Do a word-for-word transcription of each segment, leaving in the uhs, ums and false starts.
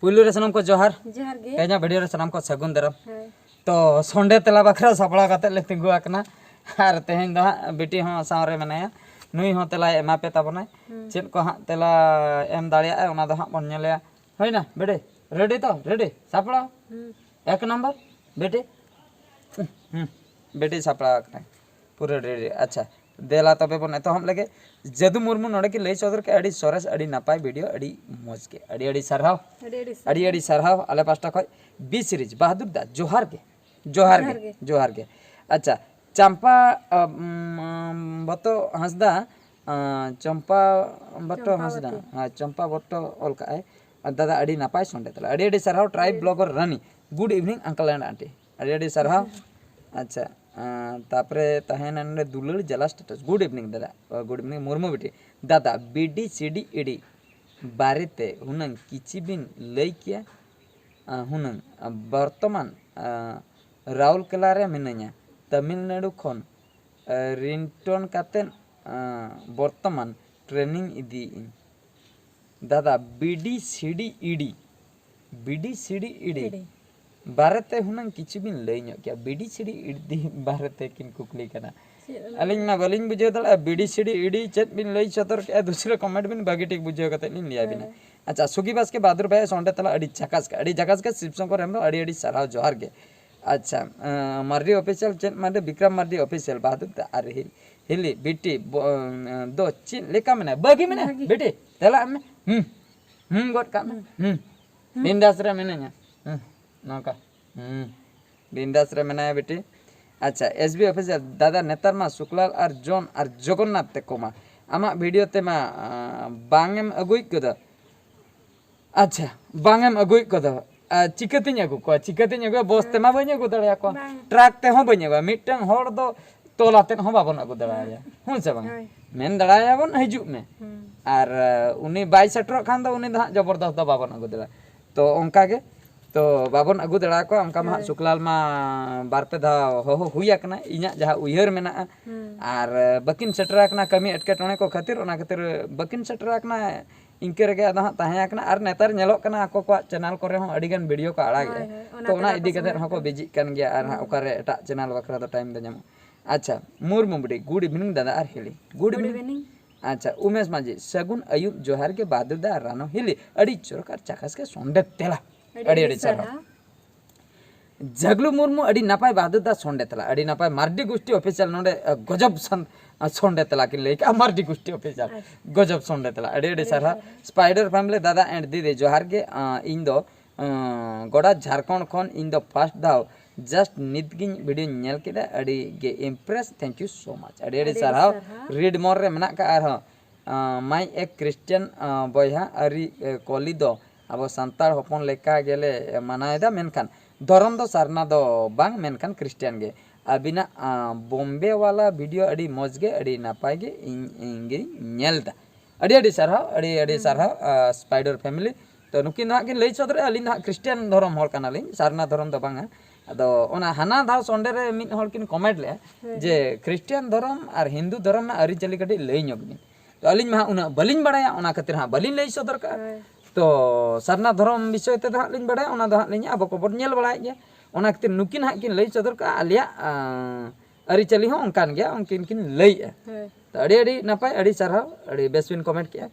ᱯᱩᱭᱞᱩ ᱨᱮ ᱥᱟᱱᱟᱢ ᱠᱚ ᱡᱚᱦᱟᱨ᱾ ᱡᱚᱦᱟᱨ ᱜᱮ᱾ ᱛᱮᱦᱮᱧᱟᱜ ᱵᱷᱤᱰᱤᱭᱳ ᱨᱮ ᱥᱟᱱᱟᱢ ᱠᱚ ᱥᱟᱹᱜᱩᱱ ᱫᱟᱨᱟᱢ᱾ ᱦᱳᱭ᱾ ᱛᱚ ᱥᱚᱱᱰᱮ ᱛᱮᱞᱟ ᱵᱟᱠᱷᱨᱟ ᱥᱟᱯᱲᱟᱣ ᱠᱟᱛᱮ ᱞᱮ ᱛᱤᱸᱜᱩ ᱟᱠᱟᱱᱟ᱾ ᱟᱨ ᱛᱮᱦᱮᱧ ᱫᱚ ᱦᱟᱸᱜ ᱵᱤᱴᱤ ᱦᱚᱸ ᱥᱟᱶ ᱨᱮ ᱢᱮᱱᱟᱭᱟ, ᱱᱩᱭ ᱦᱚᱸ ᱛᱮᱞᱟᱭ ᱮᱢᱟ ᱯᱮ ᱛᱟᱵᱚᱱᱟᱭ᱾ ᱦᱩᱸ᱾ ᱪᱮᱫ ᱠᱚ ᱦᱟᱸᱜ ᱛᱮᱞᱟ ᱮᱢ ᱫᱟᱲᱮᱭᱟᱜᱼᱟᱭ, ᱚᱱᱟ ᱫᱚ ᱦᱟᱸᱜ ᱵᱚᱱ ᱧᱮᱞᱮᱭᱟ᱾ ᱦᱩᱭᱱᱟ ᱵᱤᱴᱤ? ᱨᱮᱰᱤ ᱛᱚ? ᱨᱮᱰᱤ? ᱥᱟᱯᱲᱟᱣ? ᱦᱩᱸ᱾ ᱮᱠ ᱱᱚᱢᱵᱚᱨ ᱵᱤᱴᱤ᱾ ᱦᱩᱸ, ᱵᱤᱴᱤ ᱥᱟᱯᱲᱟᱣ ᱟᱠᱟᱱᱟᱭ᱾ ᱯᱩᱨᱟᱹ ᱨᱮᱰᱤ᱾ ᱟᱪᱪᱷᱟ, ᱫᱮᱞᱟ ᱛᱚᱵᱮ ᱵᱚᱱ ᱮᱛᱚᱦᱚᱵ ᱞᱮᱜᱮ᱾ ᱡᱟᱹᱫᱩ ᱢᱩᱨᱢᱩ ᱱᱚᱰᱮ ᱠᱤᱱ ᱞᱟᱹᱭ ᱥᱚᱫᱚᱨ ᱠᱮᱫᱼᱟ, ᱟᱹᱰᱤ ᱥᱚᱨᱮᱥ, ᱟᱹᱰᱤ ᱱᱟᱯᱟᱭ ᱵᱷᱤᱰᱤᱭᱳ, ᱟᱹᱰᱤ ᱢᱚᱡᱽ ᱜᱮ, ᱟᱹᱰᱤ ᱟᱹᱰᱤ ᱥᱟᱨᱦᱟᱣ᱾ ᱟᱹᱰᱤ ᱟᱹᱰᱤ ᱟᱹᱰᱤ ᱥᱟᱨᱦᱟᱣ᱾ ᱟᱹᱰᱤ ᱥᱟᱨᱦᱟᱣ ᱟᱞᱮ ᱯᱟᱥᱴᱟ ᱠᱷᱚᱡ᱾ ᱵᱤ ᱥᱤᱨᱤᱡᱽ ᱵᱟᱦᱟᱫᱩᱨ ᱫᱟ, ᱡᱚᱦᱟᱨ ᱜᱮ, ᱡᱚᱦᱟᱨ ᱡᱚᱦᱟᱨ ᱜᱮ, ᱜᱮ᱾ ᱡᱚᱦᱟᱨ ᱜᱮ᱾ ᱟᱪᱪᱷᱟ, ᱪᱟᱢᱯᱟ, ᱟᱢ, ᱵᱚᱛᱚ ᱦᱟᱸᱥᱫᱟ, ᱟᱸ, ᱪᱚᱢᱯᱟ ᱵᱚᱴᱚ ᱦᱟᱸᱥᱫᱟ, ᱪᱚᱢᱯᱟᱵᱚᱛᱤ᱾ ᱦᱮᱸ, ᱪᱚᱢᱯᱟ ᱵᱚᱴᱚ ᱚᱞ ᱠᱟᱜᱼᱟᱭ᱾ ᱟᱨ ᱫᱟᱫᱟ, ᱟᱹᱰᱤ ᱱᱟᱯᱟᱭ ᱥᱚᱸᱰᱮ ᱛᱟᱞᱮ, ᱟᱹᱰᱤ ᱟᱹᱰᱤ ᱥᱟᱨᱦᱟᱣ, ᱴᱨᱟᱭᱤᱵᱽ ᱦᱮᱸ᱾ Blogger Rani. Good evening uncle and aunty, ᱟᱹᱰᱤ ᱟᱹᱰᱤ ᱥᱟᱨᱦᱟᱣ᱾ ᱟᱪᱪᱷᱟ, ᱟᱸ, ᱛᱟᱯᱚᱨᱮ ᱛᱟᱦᱮᱸᱭᱮᱱᱟ ᱱᱚᱰᱮ ᱫᱩᱞᱟᱹᱲ ᱡᱟᱞᱟ status᱾ Good evening ᱫᱟᱫᱟ, ᱟᱸ, good evening ᱢᱩᱨᱢᱩ ᱵᱤᱴᱤ᱾ ᱫᱟᱫᱟ, ᱵᱤᱰᱤ ᱥᱤᱰᱤ ᱤᱰᱤ ᱵᱟᱨᱮᱛᱮ ᱦᱩᱱᱟᱹᱝ ᱠᱤᱪᱷᱤ ᱵᱤᱱ ᱞᱟᱹᱭ ᱠᱮᱭᱟ? ᱟᱸ, ᱦᱩᱱᱟᱹᱝ, ᱟᱸ, ᱵᱚᱨᱛᱚᱢᱟᱱ, ᱟᱸ, ᱨᱟᱣᱩᱞᱠᱮᱞᱟ ᱨᱮ ᱢᱤᱱᱟᱹᱧᱟ, ᱛᱟᱢᱤᱞᱱᱟᱲᱩ ᱠᱷᱚᱱ, ᱟᱸ, ᱨᱤᱱᱴᱚᱱ ᱠᱟᱛᱮᱫ, ᱟᱸ, ᱵᱚᱨᱛᱚᱢᱟᱱ training ᱤᱫᱤᱭᱮᱫ ᱟᱹᱧ᱾ ᱫᱟᱫᱟ, ᱵᱤᱰᱤ ᱥᱤᱰᱤ ᱤᱰᱤ, ᱵᱤᱰᱤ ᱥᱤᱰᱤ ᱤᱰᱤ ᱤᱰᱤ᱾ ᱵᱟᱨᱮᱛᱮ ᱦᱩᱱᱟᱹᱝ ᱠᱤᱪᱷᱩ ᱵᱤᱱ ᱞᱟᱹᱭ ᱧᱚᱜ ᱠᱮᱭᱟ, ᱵᱤᱰᱤ ᱥᱤᱰᱤ ᱤᱰᱤ ᱵᱟᱨᱮᱛᱮ ᱠᱤᱱ ᱠᱩᱠᱞᱤ ᱠᱟᱱᱟ᱾ ᱪᱮᱫ ᱚᱱᱟ? ᱟᱹᱞᱤᱧ ᱢᱟ ᱵᱟᱹᱞᱤᱧ ᱵᱩᱡᱷᱟᱹᱣ ᱫᱟᱲᱮᱭᱟᱜᱼᱟ, ᱵᱤᱰᱤ ᱥᱤᱰᱤ ᱤᱰᱤ ᱪᱮᱫ ᱵᱤᱱ ᱞᱟᱹᱭ ᱥᱚᱫᱚᱨ ᱠᱮᱜᱼᱟ, ᱫᱩᱥᱨᱟᱹ comment ᱵᱤᱱ ᱵᱷᱟᱹᱜᱤ ᱴᱷᱤᱠ ᱵᱩᱡᱷᱟᱹᱣ ᱠᱟᱛᱮᱫ ᱞᱤᱧ ᱞᱟᱹᱭ ᱟᱵᱤᱱᱟ᱾ ᱦᱮᱸ᱾ ᱟᱪᱪᱷᱟ, ᱥᱩᱜᱤ ᱵᱟᱥᱠᱮ ᱵᱟᱦᱟᱫᱩᱨ ᱵᱷᱟᱭ ᱥᱚᱸᱰᱮ ᱛᱟᱞᱟ ᱟᱹᱰᱤ ᱡᱷᱟᱠᱟᱥ ᱜᱮ, ᱟᱹᱰᱤ ᱡᱷᱟᱠᱟᱥ ᱜᱮ, ᱥᱤᱵ ᱥᱚᱝᱠᱚᱨ ᱦᱮᱢᱵᱨᱚᱢ ᱟᱹᱰᱤ ᱟᱹᱰᱤ ᱥᱟᱨᱦᱟᱣ, ᱡᱚᱦᱟᱨ ᱜᱮ᱾ ᱟᱪᱪᱷᱟ, ᱟᱸ, ᱢᱟᱨᱰᱤ ᱚᱯᱷᱤᱥᱤᱭᱟᱞ ᱪᱮᱫ ᱢᱟᱨᱰᱤ, ᱵᱤᱠᱨᱚᱢ ᱢᱟᱨᱰᱤ ᱚᱯᱷᱤᱥᱤᱭᱟᱞ ᱵᱟᱦᱟᱫᱩᱨ ᱫᱟ ᱟᱨ ᱦᱤ-, ᱦᱤᱞᱤ ᱵᱤᱴᱤ ᱵᱚ-, ᱟᱸ, ᱫᱚ ᱪᱮᱫ ᱞᱮᱠᱟ ᱢᱮᱱᱟᱭᱟ? ᱵᱷᱟᱹᱜᱤ ᱢᱮᱱᱟᱭᱟ? ᱵᱷᱟᱹᱜᱤ᱾ ᱵᱤᱴᱤ, ᱛᱮᱞᱟᱜ ᱢᱮ᱾ ᱦᱩᱸ, ᱦᱩᱸ ᱜᱚᱫ ᱠᱟᱜ ᱢᱮ᱾ ᱦᱩᱸ᱾ ᱦᱩᱸ᱾ ᱵᱤᱱᱫᱟᱥ ᱨᱮ ᱢᱤᱱᱟᱹᱧᱟ᱾ ᱦᱩᱸ, ᱱᱚᱝᱠᱟ᱾ ᱦᱩᱸ᱾ ᱵᱤᱱᱫᱟᱥ ᱨᱮ ᱢᱮᱱᱟᱭᱟ ᱵᱤᱴᱤ᱾ ᱟᱪᱪᱷᱟ, ᱮᱥ ᱵᱤ ᱚᱯᱷᱤᱥᱤᱭᱟᱞ, ᱫᱟᱫᱟ ᱱᱮᱛᱟᱨ ᱢᱟ ᱥᱩᱠᱞᱟᱞ ᱟᱨ ᱡᱚᱱ ᱟᱨ ᱡᱚᱜᱚᱱᱱᱟᱛᱷ ᱛᱮᱠᱚ ᱢᱟ ᱟᱢᱟᱜ ᱵᱷᱤᱰᱤᱭᱳ ᱛᱮᱢᱟ, ᱟᱸ, ᱵᱟᱝ ᱮᱢ ᱟᱹᱜᱩᱭᱮᱫ ᱠᱚᱫᱚ᱾ ᱟᱪᱪᱷᱟ, ᱵᱟᱝ ᱮᱢ ᱟᱹᱜᱩᱭᱮᱫ ᱠᱚᱫᱚ᱾ ᱟᱨ ᱪᱤᱠᱟᱹᱛᱤᱧ ᱟᱹᱜᱩ ᱠᱚᱣᱟ? ᱪᱤᱠᱟᱹᱛᱤᱧ ᱟᱹᱜᱩᱭᱟ? ᱵᱚᱥ ᱛᱮᱢᱟ ᱵᱟᱹᱧ ᱟᱹᱜᱩ ᱫᱟᱲᱮᱭᱟᱠᱚᱣᱟ᱾ ᱵᱟᱝ᱾ ᱴᱨᱟᱠ ᱛᱮᱦᱚᱸ ᱵᱟᱹᱧ ᱟᱹᱜᱩᱭᱟ᱾ ᱢᱤᱫᱴᱟᱝ ᱦᱚᱲ ᱫᱚ ᱛᱚᱞ ᱟᱛᱮᱫ ᱦᱚᱸ ᱵᱟᱵᱚᱱ ᱟᱹᱜᱩ ᱫᱟᱲᱮᱭᱟᱭᱟ᱾ ᱦᱮᱸ ᱥᱮ ᱵᱟᱝ? ᱦᱳᱭ᱾ ᱢᱮᱱ ᱫᱟᱲᱮᱭᱟᱵᱚᱱ, ᱦᱤᱡᱩᱜ ᱢᱮ᱾ ᱦᱩᱸ᱾ ᱟᱨ, ᱟᱸ, ᱩᱱᱤ ᱵᱟᱭ ᱥᱮᱴᱮᱨᱚᱜ ᱠᱷᱟᱱ ᱫᱚ ᱩᱱᱤ ᱫᱚ ᱦᱟᱸᱜ ᱡᱚᱵᱚᱨᱫᱚᱥ ᱫᱚ ᱵᱟᱵᱚᱱ ᱟᱹᱜᱩ ᱫᱟᱲᱮᱭᱟᱜᱼᱟ᱾ ᱛᱚ ᱚᱱᱠᱟ ᱜᱮ, ᱛᱚ ᱵᱟᱵᱚᱱ ᱟᱹᱜᱩ ᱫᱟᱲᱮᱭᱟᱠᱚᱣᱟ᱾ ᱚᱱᱠᱟ ᱢᱟ ᱦᱟᱸᱜ ᱦᱳᱭ᱾ ᱥᱩᱠᱞᱟᱞ ᱢᱟ ᱵᱟᱨ ᱯᱮ ᱫᱷᱟᱣ ᱦᱚᱦᱚ ᱦᱩᱭ ᱟᱠᱟᱱᱟ, ᱤᱧᱟᱹᱜ ᱡᱟᱦᱟᱸ ᱩᱭᱦᱟᱹᱨ ᱢᱮᱱᱟᱜᱼᱟ᱾ ᱦᱩᱸ᱾ ᱟᱨ, ᱟᱸ, ᱵᱟᱹᱠᱤᱱ ᱥᱮᱴᱮᱨ ᱟᱠᱟᱱᱟ ᱠᱟᱹᱢᱤ ᱮᱴᱠᱮᱴᱚᱬᱮ ᱠᱚ ᱠᱷᱟᱹᱛᱤᱨ, ᱚᱱᱟ ᱠᱷᱟᱹᱛᱤᱨ ᱵᱟᱹᱠᱤᱱ ᱥᱮᱴᱮᱨ ᱟᱠᱟᱱᱟ᱾ ᱤᱱᱠᱟᱹ ᱨᱮᱜᱮ ᱟᱫᱚ ᱦᱟᱸᱜ ᱛᱟᱦᱮᱸ ᱟᱠᱟᱱᱟ᱾ ᱟᱨ ᱱᱮᱛᱟᱨ ᱧᱮᱞᱚᱜ ᱠᱟᱱᱟ, ᱟᱠᱚ ᱠᱚᱣᱟᱜ ᱪᱮᱱᱮᱞ ᱠᱚᱨᱮ ᱦᱚᱸ ᱟᱹᱰᱤ ᱜᱟᱱ ᱵᱷᱤᱰᱤᱭᱳ ᱠᱚ ᱟᱲᱟᱜᱮᱜᱼᱟ᱾ ᱦᱳᱭ, ᱦᱳᱭ, ᱚᱱᱟ ᱛᱚ ᱚᱱᱟ ᱛᱮᱜᱮ ᱤᱫᱤ ᱟᱠᱚ ᱠᱟᱛᱮ ᱥᱚᱢᱚᱭ ᱦᱚᱸᱠᱚ ᱠᱚ ᱵᱤᱡᱤᱜ ᱠᱟᱱ ᱜᱮᱭᱟ, ᱟᱨ ᱦᱟᱸᱜ ᱦᱩᱸ᱾ ᱚᱠᱟᱨᱮ ᱮᱴᱟᱜ ᱪᱮᱱᱮᱞ ᱵᱟᱠᱷᱨᱟ ᱫᱚ ᱴᱟᱭᱤᱢ ᱫᱚ ᱧᱟᱢᱚᱜᱼᱟ᱾ ᱟᱪᱪᱷᱟ, ᱢᱩᱨᱢᱩ ᱵᱩᱰᱷᱤ, good evening ᱫᱟᱫᱟ ᱟᱨ ᱦᱤᱞᱤ᱾ Good Good evening. Evening. ᱟᱪᱪᱷᱟ, ᱩᱢᱮᱥ ᱢᱟᱹᱡᱷᱤ, ᱥᱟᱹᱜᱩᱱ ᱟᱹᱭᱩᱵ, ᱡᱚᱦᱟᱨ ᱜᱮ ᱵᱟᱫᱩ ᱫᱟ ᱨᱟᱱᱚ ᱦᱤᱞᱤ, ᱟᱹᱰᱤ ᱪᱚᱨᱚᱠ ᱟᱨ ᱪᱟᱠᱟᱥ ᱜᱮ ᱥᱚᱸᱰᱮ ᱛᱮᱞᱟ᱾ ᱟᱹᱰᱤ ᱟᱹᱰᱤ ᱥᱟᱨᱦᱟᱣ᱾ ᱡᱷᱟᱜᱞᱩ ᱢᱩᱨᱢᱩ, ᱟᱹᱰᱤ ᱱᱟᱯᱟᱭ ᱵᱟᱦᱟᱫᱩᱨ ᱫᱟ ᱥᱚᱸᱰᱮ ᱛᱮᱞᱟ, ᱟᱹᱰᱤ ᱱᱟᱯᱟᱭ ᱢᱟᱨᱰᱤ ᱜᱩᱥᱴᱤ ᱚᱯᱷᱤᱥᱤᱭᱟᱞ ᱱᱚᱰᱮ, ᱟᱹ, ᱜᱚᱡᱚᱵ ᱥᱟᱱ-, ᱟᱹ, ᱥᱚᱸᱰᱮ ᱛᱮᱞᱟ ᱠᱤᱱ ᱞᱟᱹᱭ ᱠᱟᱜᱼᱟ, ᱢᱟᱨᱰᱤ ᱜᱩᱥᱴᱤ ᱚᱯᱷᱤᱥᱤᱭᱟᱞ᱾ ᱟᱪᱪᱷᱟ᱾ ᱜᱚᱡᱚᱵ ᱥᱚᱸᱰᱮ ᱛᱮᱞᱟ, ᱟᱹᱰᱤ ᱟᱹᱰᱤ ᱟᱹᱰᱤ ᱥᱟᱨᱦᱟᱣ᱾ ᱥᱟᱨᱦᱟᱣ᱾ Spider Family ᱫᱟᱫᱟ and ᱫᱤᱫᱤ, ᱡᱚᱦᱟᱨ ᱜᱮ᱾ ᱟᱸ, ᱤᱧ ᱫᱚ, ᱟᱸ, ᱜᱚᱰᱟ ᱡᱷᱟᱲᱠᱷᱚᱸᱰ ᱠᱷᱚᱱ ᱤᱧ ᱫᱚ first ᱫᱷᱟᱣ just ᱱᱤᱛ ᱜᱤᱧ ᱵᱷᱤᱰᱤᱭᱳᱧ ᱧᱮᱞ ᱠᱮᱫᱟ, ᱟᱹᱰᱤ ᱜᱮ impress, thank you so much, ᱟᱹᱰᱤ ᱟᱹᱰᱤ ᱟᱹᱰᱤ ᱥᱟᱨᱦᱟᱣ᱾ ᱥᱟᱨᱦᱟᱣ᱾ Read more ᱨᱮ ᱢᱮᱱᱟᱜ ᱠᱟᱜᱼᱟ ᱟᱨᱦᱚᱸ, ᱟᱸ, my a Christian, ᱟᱸ, ᱵᱚᱭᱦᱟ, ᱟᱹᱨᱤ, ᱮ, ᱠᱚᱞᱤ ᱫᱚ ᱟᱵᱚ ᱥᱟᱱᱛᱟᱲ ᱦᱚᱯᱚᱱ ᱞᱮᱠᱟ ᱜᱮᱞᱮ ᱢᱟᱱᱟᱣᱮᱫᱟ, ᱢᱮᱱᱠᱷᱟᱱ ᱫᱷᱚᱨᱚᱢ ᱫᱚ ᱥᱟᱨᱱᱟ ᱫᱚ ᱵᱟᱝ, ᱢᱮᱱᱠᱷᱟᱱ ᱠᱷᱨᱤᱥᱴᱟᱱ ᱜᱮ᱾ ᱟᱹᱵᱤᱱᱟᱜ, ᱟᱸ, ᱵᱚᱢᱵᱮ ᱣᱟᱞᱟ ᱵᱷᱤᱰᱤᱭᱳ ᱟᱹᱰᱤ ᱢᱚᱡᱽ ᱜᱮ, ᱟᱹᱰᱤ ᱱᱟᱯᱟᱭ ᱜᱮ, ᱤᱧ, ᱤᱧ ᱜᱤᱧ ᱧᱮᱞ ᱮᱫᱟ᱾ ᱟᱹᱰᱤ ᱟᱹᱰᱤ ᱥᱟᱨᱦᱟᱣ, ᱟᱹᱰᱤ ᱟᱹᱰᱤ ᱦᱩᱸ᱾ ᱥᱟᱨᱦᱟᱣ, ᱟᱸ, Spider Family᱾ ᱛᱚ ᱱᱩᱠᱤᱱ ᱫᱚ ᱦᱟᱸᱜ ᱠᱤᱱ ᱞᱟᱹᱭ ᱥᱚᱫᱚᱨᱮᱜᱼᱟ, ᱟᱹᱞᱤᱧ ᱫᱚ ᱦᱟᱸᱜ ᱠᱷᱨᱤᱥᱴᱟᱱ ᱫᱷᱚᱨᱚᱢ ᱦᱚᱲ ᱠᱟᱱᱟᱞᱤᱧ, ᱥᱟᱨᱱᱟ ᱫᱷᱚᱨᱚᱢ ᱫᱚ ᱵᱟᱝᱟ᱾ ᱟᱫᱚ ᱚᱱᱟ ᱦᱟᱱᱟ ᱫᱷᱟᱣ ᱥᱚᱱᱰᱮ ᱨᱮ ᱢᱤᱫ ᱦᱚᱲ ᱠᱤᱱ ᱠᱚᱢᱮᱱᱴ ᱞᱮᱜᱼᱟ ᱦᱩᱸ᱾ ᱡᱮ ᱠᱷᱨᱤᱥᱴᱟᱱ ᱫᱷᱚᱨᱚᱢ ᱟᱨ ᱦᱤᱱᱫᱩ ᱫᱷᱚᱨᱚᱢ ᱨᱮᱱᱟᱜ ᱟᱹᱨᱤᱪᱟᱹᱞᱤ ᱠᱟᱹᱴᱤᱡ ᱞᱟᱹᱭ ᱧᱚᱜ ᱵᱤᱱ᱾ ᱛᱚ ᱟᱹᱞᱤᱧ ᱢᱟ ᱦᱟᱸᱜ ᱩᱱᱟᱹᱜ ᱵᱟᱹᱞᱤᱧ ᱵᱟᱲᱟᱭᱟ, ᱚᱱᱟ ᱠᱷᱟᱹᱛᱤᱨ ᱦᱟᱸᱜ ᱵᱟᱹᱞᱤᱧ ᱞᱟᱹᱭ ᱥᱚᱫᱚᱨ ᱠᱟᱜᱼᱟ᱾ ᱦᱳᱭ᱾ ᱛᱚ ᱥᱟᱨᱱᱟ ᱫᱷᱚᱨᱚᱢ ᱵᱤᱥᱚᱭ ᱛᱮᱫᱚ ᱦᱟᱸᱜ ᱞᱤᱧ ᱵᱟᱲᱟᱭᱟ, ᱚᱱᱟ ᱫᱚ ᱦᱟᱸᱜ ᱞᱤᱧ ᱟᱵᱚ ᱠᱚᱵᱚᱱ ᱧᱮᱞ ᱵᱟᱲᱟᱭᱮᱫ ᱜᱮᱭᱟ᱾ ᱚᱱᱟ ᱠᱷᱟᱹᱛᱤᱨ ᱱᱩᱠᱤᱱ ᱦᱟᱸᱜ ᱠᱤᱱ ᱞᱟᱹᱭ ᱥᱚᱫᱚᱨ ᱠᱟᱜᱼᱟ, ᱟᱞᱮᱭᱟᱜ, ᱟᱸ, ᱟᱹᱨᱤᱪᱟᱹᱞᱤ ᱦᱚᱸ ᱚᱱᱠᱟᱱ ᱜᱮᱭᱟ, ᱩᱱᱠᱤᱱ ᱠᱤᱱ ᱞᱟᱹᱭᱮᱜᱼᱟ᱾ ᱦᱳᱭ᱾ ᱛᱚ ᱟᱹᱰᱤ ᱟᱹᱰᱤ ᱱᱟᱯᱟᱭ, ᱟᱹᱰᱤ ᱥᱟᱨᱦᱟᱣ, ᱟᱹᱰᱤ ᱵᱮᱥ ᱵᱤᱱ ᱠᱚᱢᱮᱱᱴ ᱠᱮᱜᱼᱟ᱾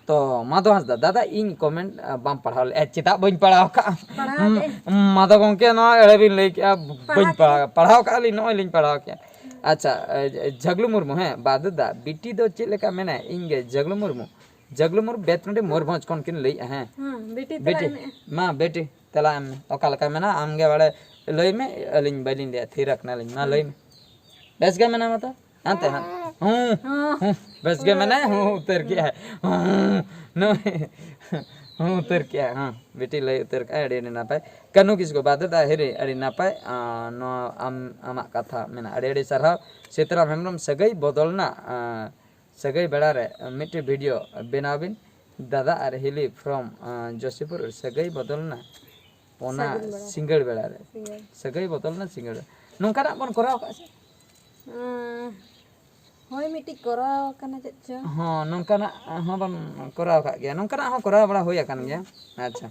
ᱛᱚ ᱢᱟᱫᱷᱚ ᱦᱟᱸᱥᱫᱟ, ᱫᱟᱫᱟ ᱤᱧ ᱠᱚᱢᱮᱱᱴ, ᱟᱸ, ᱵᱟᱢ ᱯᱟᱲᱦᱟᱣ ᱞᱮᱜᱼᱟ, ᱪᱮᱫᱟᱜ ᱵᱟᱹᱧ ᱯᱟᱲᱦᱟᱣ ᱠᱟᱜᱼᱟ? ᱯᱟᱲᱦᱟᱣ ᱦᱩᱸ, ᱠᱮᱜᱼᱟᱹᱧ᱾ ᱢᱟᱫᱷᱚ ᱜᱚᱢᱠᱮ ᱱᱚᱣᱟ ᱮᱲᱮ ᱵᱤᱱ ᱞᱟᱹᱭ ᱠᱮᱜᱼᱟ, ᱵᱟᱹᱧ ᱯᱟᱲᱦᱟᱣ ᱯᱟᱲᱦᱟᱣ, ᱠᱮᱜᱼᱟᱹᱧ᱾ ᱯᱟᱲᱦᱟᱣ ᱠᱟᱜᱼᱟ ᱞᱤᱧ, ᱱᱚᱜᱼᱚᱭ ᱞᱤᱧ ᱯᱟᱲᱦᱟᱣ ᱠᱮᱜᱼᱟ᱾ ᱟᱪᱪᱷᱟ, ᱮ, ᱡᱷᱟᱜᱞᱩ ᱢᱩᱨᱢᱩ, ᱦᱮᱸ, ᱵᱟᱫᱩ ᱫᱟ, ᱵᱤᱴᱤ ᱫᱚ ᱪᱮᱫ ᱞᱮᱠᱟ ᱢᱮᱱᱟᱭ? ᱤᱧ ᱜᱮ ᱡᱷᱟᱜᱞᱩ ᱢᱩᱨᱢᱩ, ᱡᱷᱟᱜᱞᱩ ᱢᱩᱨᱢᱩ, ᱵᱮᱛᱱᱚᱰᱤ ᱢᱚᱭᱩᱨᱵᱷᱚᱸᱡᱽ ᱠᱷᱚᱱ ᱠᱤᱱ ᱞᱟᱹᱭᱮᱜᱼᱟ, ᱦᱮᱸ᱾ ᱦᱩᱸ, ᱵᱤᱴᱤ, ᱛᱮᱞᱟ ᱵᱤᱴᱤ, ᱮᱢ ᱢᱮ᱾ ᱢᱟ ᱵᱤᱴᱤ, ᱛᱮᱞᱟ ᱮᱢ ᱢᱮ, ᱚᱠᱟ ᱞᱮᱠᱟ ᱢᱮᱱᱟᱜᱼᱟ ᱟᱢ ᱜᱮ ᱵᱟᱲᱟᱭ, ᱞᱟᱹᱭ ᱢᱮ, ᱟᱹᱞᱤᱧ ᱵᱟᱹᱞᱤᱧ ᱞᱟᱹᱭᱟ, ᱛᱷᱤᱨ ᱟᱠᱟᱱᱟᱞᱤᱧ, ᱢᱟ ᱦᱩᱸ᱾ ᱞᱟᱹᱭ ᱢᱮ᱾ ᱵᱮᱥ ᱜᱮ ᱢᱮᱱᱟᱢᱟ ᱛᱚ? ᱦᱟᱱᱛᱮ, ᱦᱟᱱᱛᱮ᱾ ᱦᱩᱸ, ᱦᱩᱸ᱾ ᱦᱩᱸ, ᱵᱮᱥ ᱜᱮ ᱢᱮᱱᱟᱭᱟ, ᱦᱩᱸ, ᱩᱛᱟᱹᱨ ᱠᱮᱜᱼᱟᱭ᱾ ᱦᱩᱸ, ᱱᱩᱭ, ᱦᱩᱸ, ᱩᱛᱟᱹᱨ ᱠᱮᱜᱼᱟᱭ, ᱦᱩᱸ᱾ ᱵᱤᱴᱤ ᱞᱟᱹᱭ ᱩᱛᱟᱹᱨ ᱠᱮᱜᱼᱟᱭ, ᱟᱹᱰᱤ, ᱟᱹᱰᱤ ᱱᱟᱯᱟᱭ᱾ ᱠᱟᱹᱱᱩ ᱠᱤᱥᱠᱩ, ᱵᱟᱫᱮ ᱫᱟ ᱦᱤᱨᱤ, ᱟᱹᱰᱤ ᱱᱟᱯᱟᱭ᱾ ᱟᱸ, ᱱᱚᱣᱟ ᱟᱢ, ᱟᱢᱟᱜ ᱠᱟᱛᱷᱟ ᱢᱮᱱᱟᱜᱼᱟ, ᱟᱹᱰᱤ, ᱟᱹᱰᱤ ᱥᱟᱨᱦᱟᱣ᱾ ᱥᱤᱛᱟᱨᱟᱢ ᱦᱮᱢᱵᱨᱚᱢ, ᱥᱟᱹᱜᱟᱹᱭ ᱵᱚᱫᱚᱞ ᱨᱮᱱᱟᱜ, ᱟᱸ, ᱥᱟᱹᱜᱟᱹᱭ ᱵᱮᱲᱟ ᱨᱮ ᱢᱤᱫᱴᱮᱡ ᱵᱷᱤᱰᱤᱭᱳ ᱵᱮᱱᱟᱣ ᱵᱤᱱ᱾ ᱫᱟᱫᱟ ᱟᱨ ᱦᱤᱞᱤ from, ᱟᱸ, ᱡᱳᱥᱤᱯᱩᱨ, ᱥᱟᱹᱜᱟᱹᱭ ᱵᱚᱫᱚᱞ ᱨᱮᱱᱟᱜ ᱚᱱᱟ ᱥᱟᱹᱜᱩᱱ ᱵᱮᱲᱟ᱾ ᱥᱤᱸᱜᱟᱹᱲ ᱵᱮᱲᱟ ᱨᱮ᱾ ᱥᱤᱸᱜᱟᱹᱲ᱾ ᱥᱟᱹᱜᱟᱹᱭ ᱵᱚᱫᱚᱞ ᱨᱮᱱᱟᱜ ᱥᱤᱸᱜᱟᱹᱲ ᱵᱮᱲᱟ᱾ ᱱᱚᱝᱠᱟᱱᱟᱜ ᱵᱚᱱ ᱠᱚᱨᱟᱣ ᱠᱟᱜᱼᱟ ᱥᱮ? ᱩᱸ, ᱦᱳᱭ, ᱢᱤᱫᱴᱤᱡ ᱠᱚᱨᱟᱣ ᱟᱠᱟᱱᱟ ᱪᱮᱫ ᱪᱚ᱾ ᱦᱚᱸ, ᱱᱚᱝᱠᱟᱱᱟᱜ ᱦᱚᱸ ᱵᱚᱱ ᱠᱚᱨᱟᱣ ᱟᱠᱟᱫ ᱜᱮᱭᱟ, ᱱᱚᱝᱠᱟᱱᱟᱜ ᱦᱚᱸ ᱠᱚᱨᱟᱣ ᱵᱟᱲᱟ ᱦᱩᱭ ᱟᱠᱟᱱ ᱜᱮᱭᱟ᱾ ᱟᱪᱪᱷᱟ,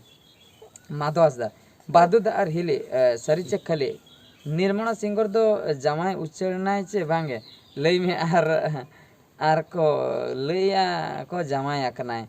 ᱢᱟᱫᱷᱚ ᱦᱟᱸᱥᱫᱟ, ᱵᱟᱫᱩᱫᱟ ᱟᱨ ᱦᱤᱞᱤ, ᱮ, ᱥᱟᱹᱨᱤ ᱪᱮ ᱠᱷᱟᱹᱞᱤ? ᱱᱤᱨᱢᱚᱞᱟ ᱥᱤᱝᱜᱚᱨ ᱫᱚ ᱡᱟᱶᱟᱭ ᱩᱪᱟᱹᱲ ᱮᱱᱟᱭ ᱪᱮ ᱵᱟᱝᱜᱮ? ᱞᱟᱹᱭ ᱢᱮ᱾ ᱟᱨ, ᱟᱨ ᱠᱚ ᱞᱟᱹᱭᱟ ᱠᱚ ᱡᱟᱶᱟᱭ ᱟᱠᱟᱱᱟᱭ᱾